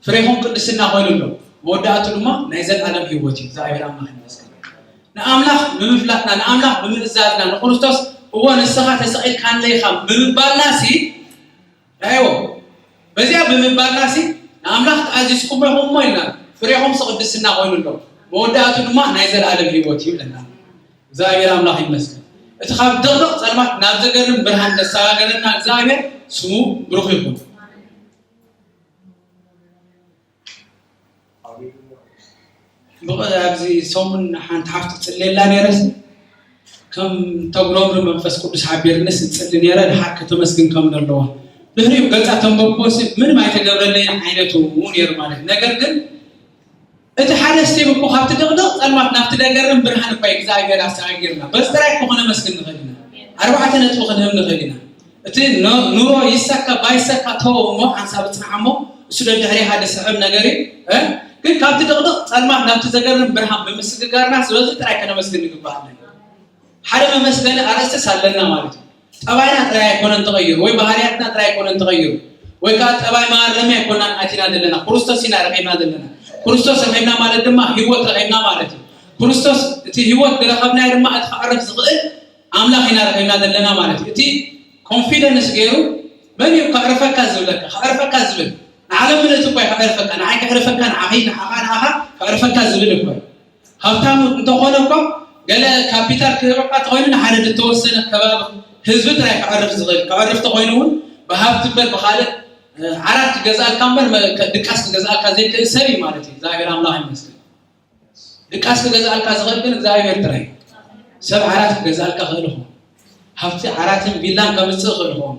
ፍሬኹም ቅድስና ኮይኑ ኣሎ። መወዳእቱ ድማ ናይ ዘለኣለም ህይወት እዩ። እግዚኣብሔር ኣምላኽ ይመስገን። ንኣምላኽ ብምፍላጥና፣ ንኣምላኽ ብምእዛዝና፣ ንክርስቶስ እወ ንስኻ ተሰቒልካለይ ኢኻ ብምባልና ሲ ራእይዎ በዚኣ ብምባልና ሲ ንኣምላኽ ተኣዚዝኩሞ ኢኹም እሞ ኢልና ፍሬኹም ሲ ቅድስና ኮይኑ ኣሎ። መወዳእቱ ድማ ናይ ዘለኣለም ህይወት እዩ ብለና። እግዚኣብሔር ኣምላኽ ይመስገን። እቲ ካብ ድቕድቕ ጸልማት ናብ ዘገርም ብርሃን ዘሰጋገረና እግዚኣብሔር ስሙ ብሩኽ ይኹን። ብቐ- ኣብዚ ሰሙን ሓንቲ ሓፍቲ ትጽልየላ ነይረስ ከም ተጉረምርም መንፈስ ቅዱስ ሓቢርንስ እጽሊ ነይረ ድሓር ከተመስግን ከም ዘለዋ ድሕሪኡ ገጻ ተንበብኮሲ ምንም ኣይተገብረለይን ዓይነት እውን ነይሩ ማለት እዩ። ነገር ግን እቲ ሓደ ስቴፕ እኮ ካብቲ ድቕድቕ ጸልማት ናብቲ ደገርም ብርሃን እኳ እግዚኣብሔር ኣሰጋጊርና በዚ ጥራይ እኮ ከነመስግን ንኽእል ኢና። ኣርባዕተ ነጥቢ ክንህብ ንኽእል ኢና። እቲ ኑሮ ይሰካ ባይሰካ ተወ እሞ ሓንሳብ ፅናሕ እሞ እሱ ደድሕሪኻ ዝስሕብ ነገር እዩ። ግን ካብቲ ድቕድቕ ፀልማት ናብቲ ዘገርም ብርሃን ብምስግጋርና ስለዚ ጥራይ ከነመስግን ንግባእ ኣለና። ሓደ መመስገኒ ኣርእስትስ ኣለና ማለት እዩ። ጠባይና ጥራይ ኣይኮነን ተቐይሩ ወይ ባህርያትና ጥራይ ኣይኮነን ተቐይሩ ወይ ከዓ ጠባይ መኣረሚ ኣይኮናን ኣቲና ዘለና ክርስቶስ ኢና ረኺብና ዘለና። ክርስቶስ ረኺብና ማለት ድማ ህይወት ረኺብና ማለት እዩ። ክርስቶስ እቲ ህይወት ዝረኸብናዮ ድማ እቲ ክዕርፍ ዝኽእል ኣምላኽ ኢና ረኺብና ዘለና ማለት እዩ። እቲ ኮንፊደንስ ገይሩ መን እዩ ከዕርፈካ ዝብለካ ከዕርፈካ ዝብል ንዓለም ምልእቲ እኳ ከዕርፈካ ንዓይ ከዕርፈካ ንዓኺ ንዓኻ ንዓኻ ከዕርፈካ ዝብል እኳ ሃብታም እንተኾነ እኳ ገለ ካፒታል ክህበካ ተኾይኑ ንሓደ ዝተወሰነ ከባቢ ህዝቢ ጥራይ ከዕርፍ ዝኽእል ከዕርፍ ተኾይኑ እውን ብሃብቲ እምበር ብካልእ ዓራት ክገዝኣልካ እምበር ድቃስ ክገዝኣልካ ዘይክእል ሰብ እዩ ማለት እዩ። እግዚኣብሔር ኣምላኽ ይመስገን። ድቃስ ክገዝኣልካ ዝኽእል ግን እግዚኣብሔር ጥራይ። ሰብ ዓራት ክገዝኣልካ ክእል ይኸውን፣ ሃብቲ ዓራትን ቪላን ከምፅእ ይኽእል ይኸውን፣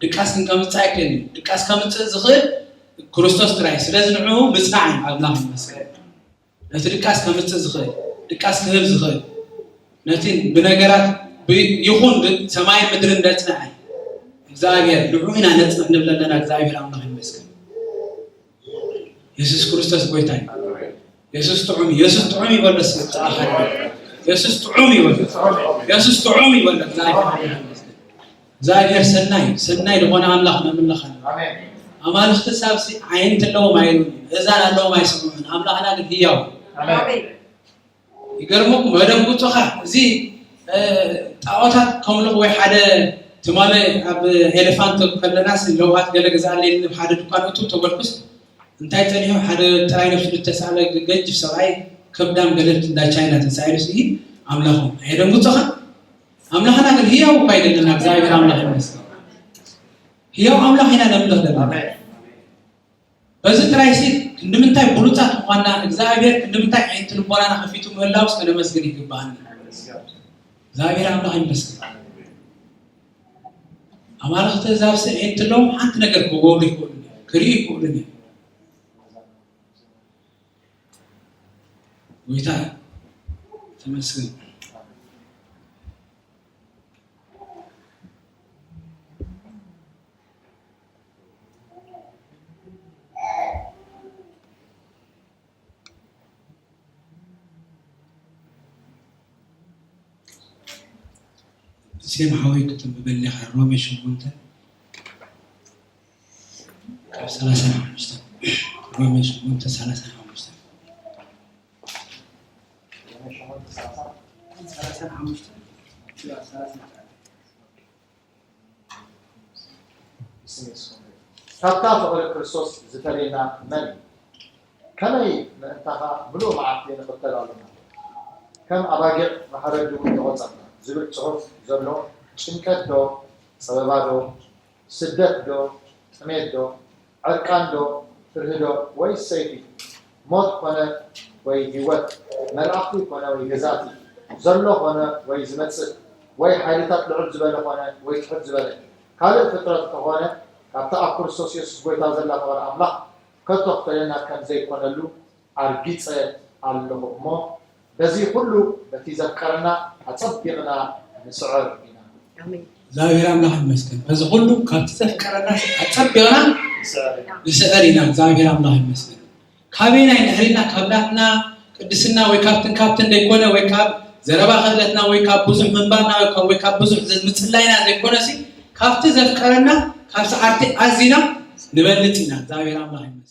ድቃስ ግን ከምፅእ ኣይክእልን። ድቃስ ከምፅእ ዝኽእል ክርስቶስ ጥራይ። ስለዚ ንዕኡ ምፅናዕ እዩ። ኣምላኽ ይመስገን። ነቲ ድቃስ ከምፅእ ዝኽእል፣ ድቃስ ክህብ ዝኽእል፣ ነቲ ብነገራት ይኹን ሰማይን ምድርን ዘፅንዐ እግዚኣብሔር ንዕኡ ኢና ነፅንዕ ንብል ኣለና። እግዚኣብሔር ኣምላኽ ይመስገን። የሱስ ክርስቶስ ጎይታ እዩ። የሱስ ጥዑም እዩ። የሱስ ጥዑም ይበል። ደስ ይበል። የሱስ ጥዑም ይበል። የሱስ ጥዑም ይበል። እግዚኣብሔር ሰናይ ሰናይ ዝኾነ ኣምላኽ ነምልኽ ኣለና። ኣማልኽቲ ሳብሲ ዓይንቲ ኣለዎም ኣይብሉን፣ እዛን ኣለዎም ኣይስምዑን፣ ኣምላኽና ግን ህያው። ይገርመኩም መደንጉፅኻ እዚ ጣዖታት ከምልኽ ወይ ሓደ ትማሊ ኣብ ኤሌፋንት ከለናስ ለውሃት ገለ ግዛኣለይ ንብ ሓደ ድኳን እቱ ተበልኩስ እንታይ ፀኒሑ ሓደ ጥራይ ነብሱ ዝተሳለ ገጅፍ ሰብኣይ ከብዳም ገለልቲ እንዳ ቻይና ተሳኢሉ ሲ ኣምላኹም ኣየደንጉፅኻ ኣምላኽና ግን ህያው እኳ ኣይደለና እግዚኣብሔር ኣምላኽ ይመስገን ህያው ኣምላኽ ኢና ነምልኽ ዘለና በዚ ጥራይ ሲ ክንድምንታይ ብሉፃት ምኳንና እግዚኣብሔር ክንድምንታይ ዓይንቲ ልቦናና ከፊቱ ምህላውስ ከነመስግን ይግባኣና እግዚኣብሔር ኣምላኽ ይመስገን ኣማልኽቲ እዛብ ሲ ዓይንቲ ኣለዎም ሓንቲ ነገር ክገብሩ ይኽእሉ ክርኢ ይኽእሉን እዮም። ጎይታ ተመስገን። ሴም ሓወይ ክትንብበልና ኢኻ። ሮሜ ሸሞንተ ካብ ሰላሳ ሓሙሽተ። ሮሜ ሸሞንተ ሰላሳ ሓሙሽተ። ሰላሳ ሓሙሽተ። ካብታ ፍቕሪ ክርስቶስ ዝፈልየና መን እዩ? ከመይ ምእንታኻ ምሉእ መዓልቲ ንቕተል ኣሎና? ከም ኣባጊዕ መሓረዲ እውን ተቖጸርና ዝብል ጽሑፍ ዘሎ ጭንቀት ዶ? ጸበባ ዶ? ስደት ዶ? ጥሜት ዶ? ዕርቃን ዶ? ፍርሂ ዶ? ወይስ ሰይፊ? ሞት ኮነ ወይ ህይወት፣ መላእኽቲ ኮነ ወይ ገዛእቲ፣ ዘሎ ኮነ ወይ ዝመጽእ፣ ወይ ሓይልታት ልዑል ዝበለ ኮነ ወይ ትሑት ዝበለ፣ ካልእ ፍጥረት እንተኾነ፣ ካብታ ኣብ ክርስቶስ የሱስ ጐይታ ዘላ ፍቕሪ ኣምላኽ ከቶ ክፈልየና ከም ዘይኮነሉ ኣርጊጸ ኣለኹ እሞ፣ በዚ ኹሉ በቲ ዘፍቀረና ኣጸቢቕና ንስዕር ኢና። ኣሜን። እግዚኣብሔር ኣምላኽ ይመስገን። በዚ ኹሉ ካብቲ ዘፍቀረና ኣጸቢቕና ንስዕር ኢና። እግዚኣብሔር ኣምላኽ ይመስገን። ካበይና ንሕሪና? ካብ ናትና ቅድስና ወይ ካብትን ካብትን ዘይኮነ፣ ወይ ካብ ዘረባ ክእለትና፣ ወይ ካብ ብዙሕ ምንባርና፣ ወይ ካብ፣ ወይ ካብ ብዙሕ ምጽላይና ዘይኮነሲ፣ ካብቲ ዘፍቀረና ካብ ሰዓርቲ ኣዚና ንበልጽ ኢና። እግዚኣብሔር ኣምላኽ ይመስገን።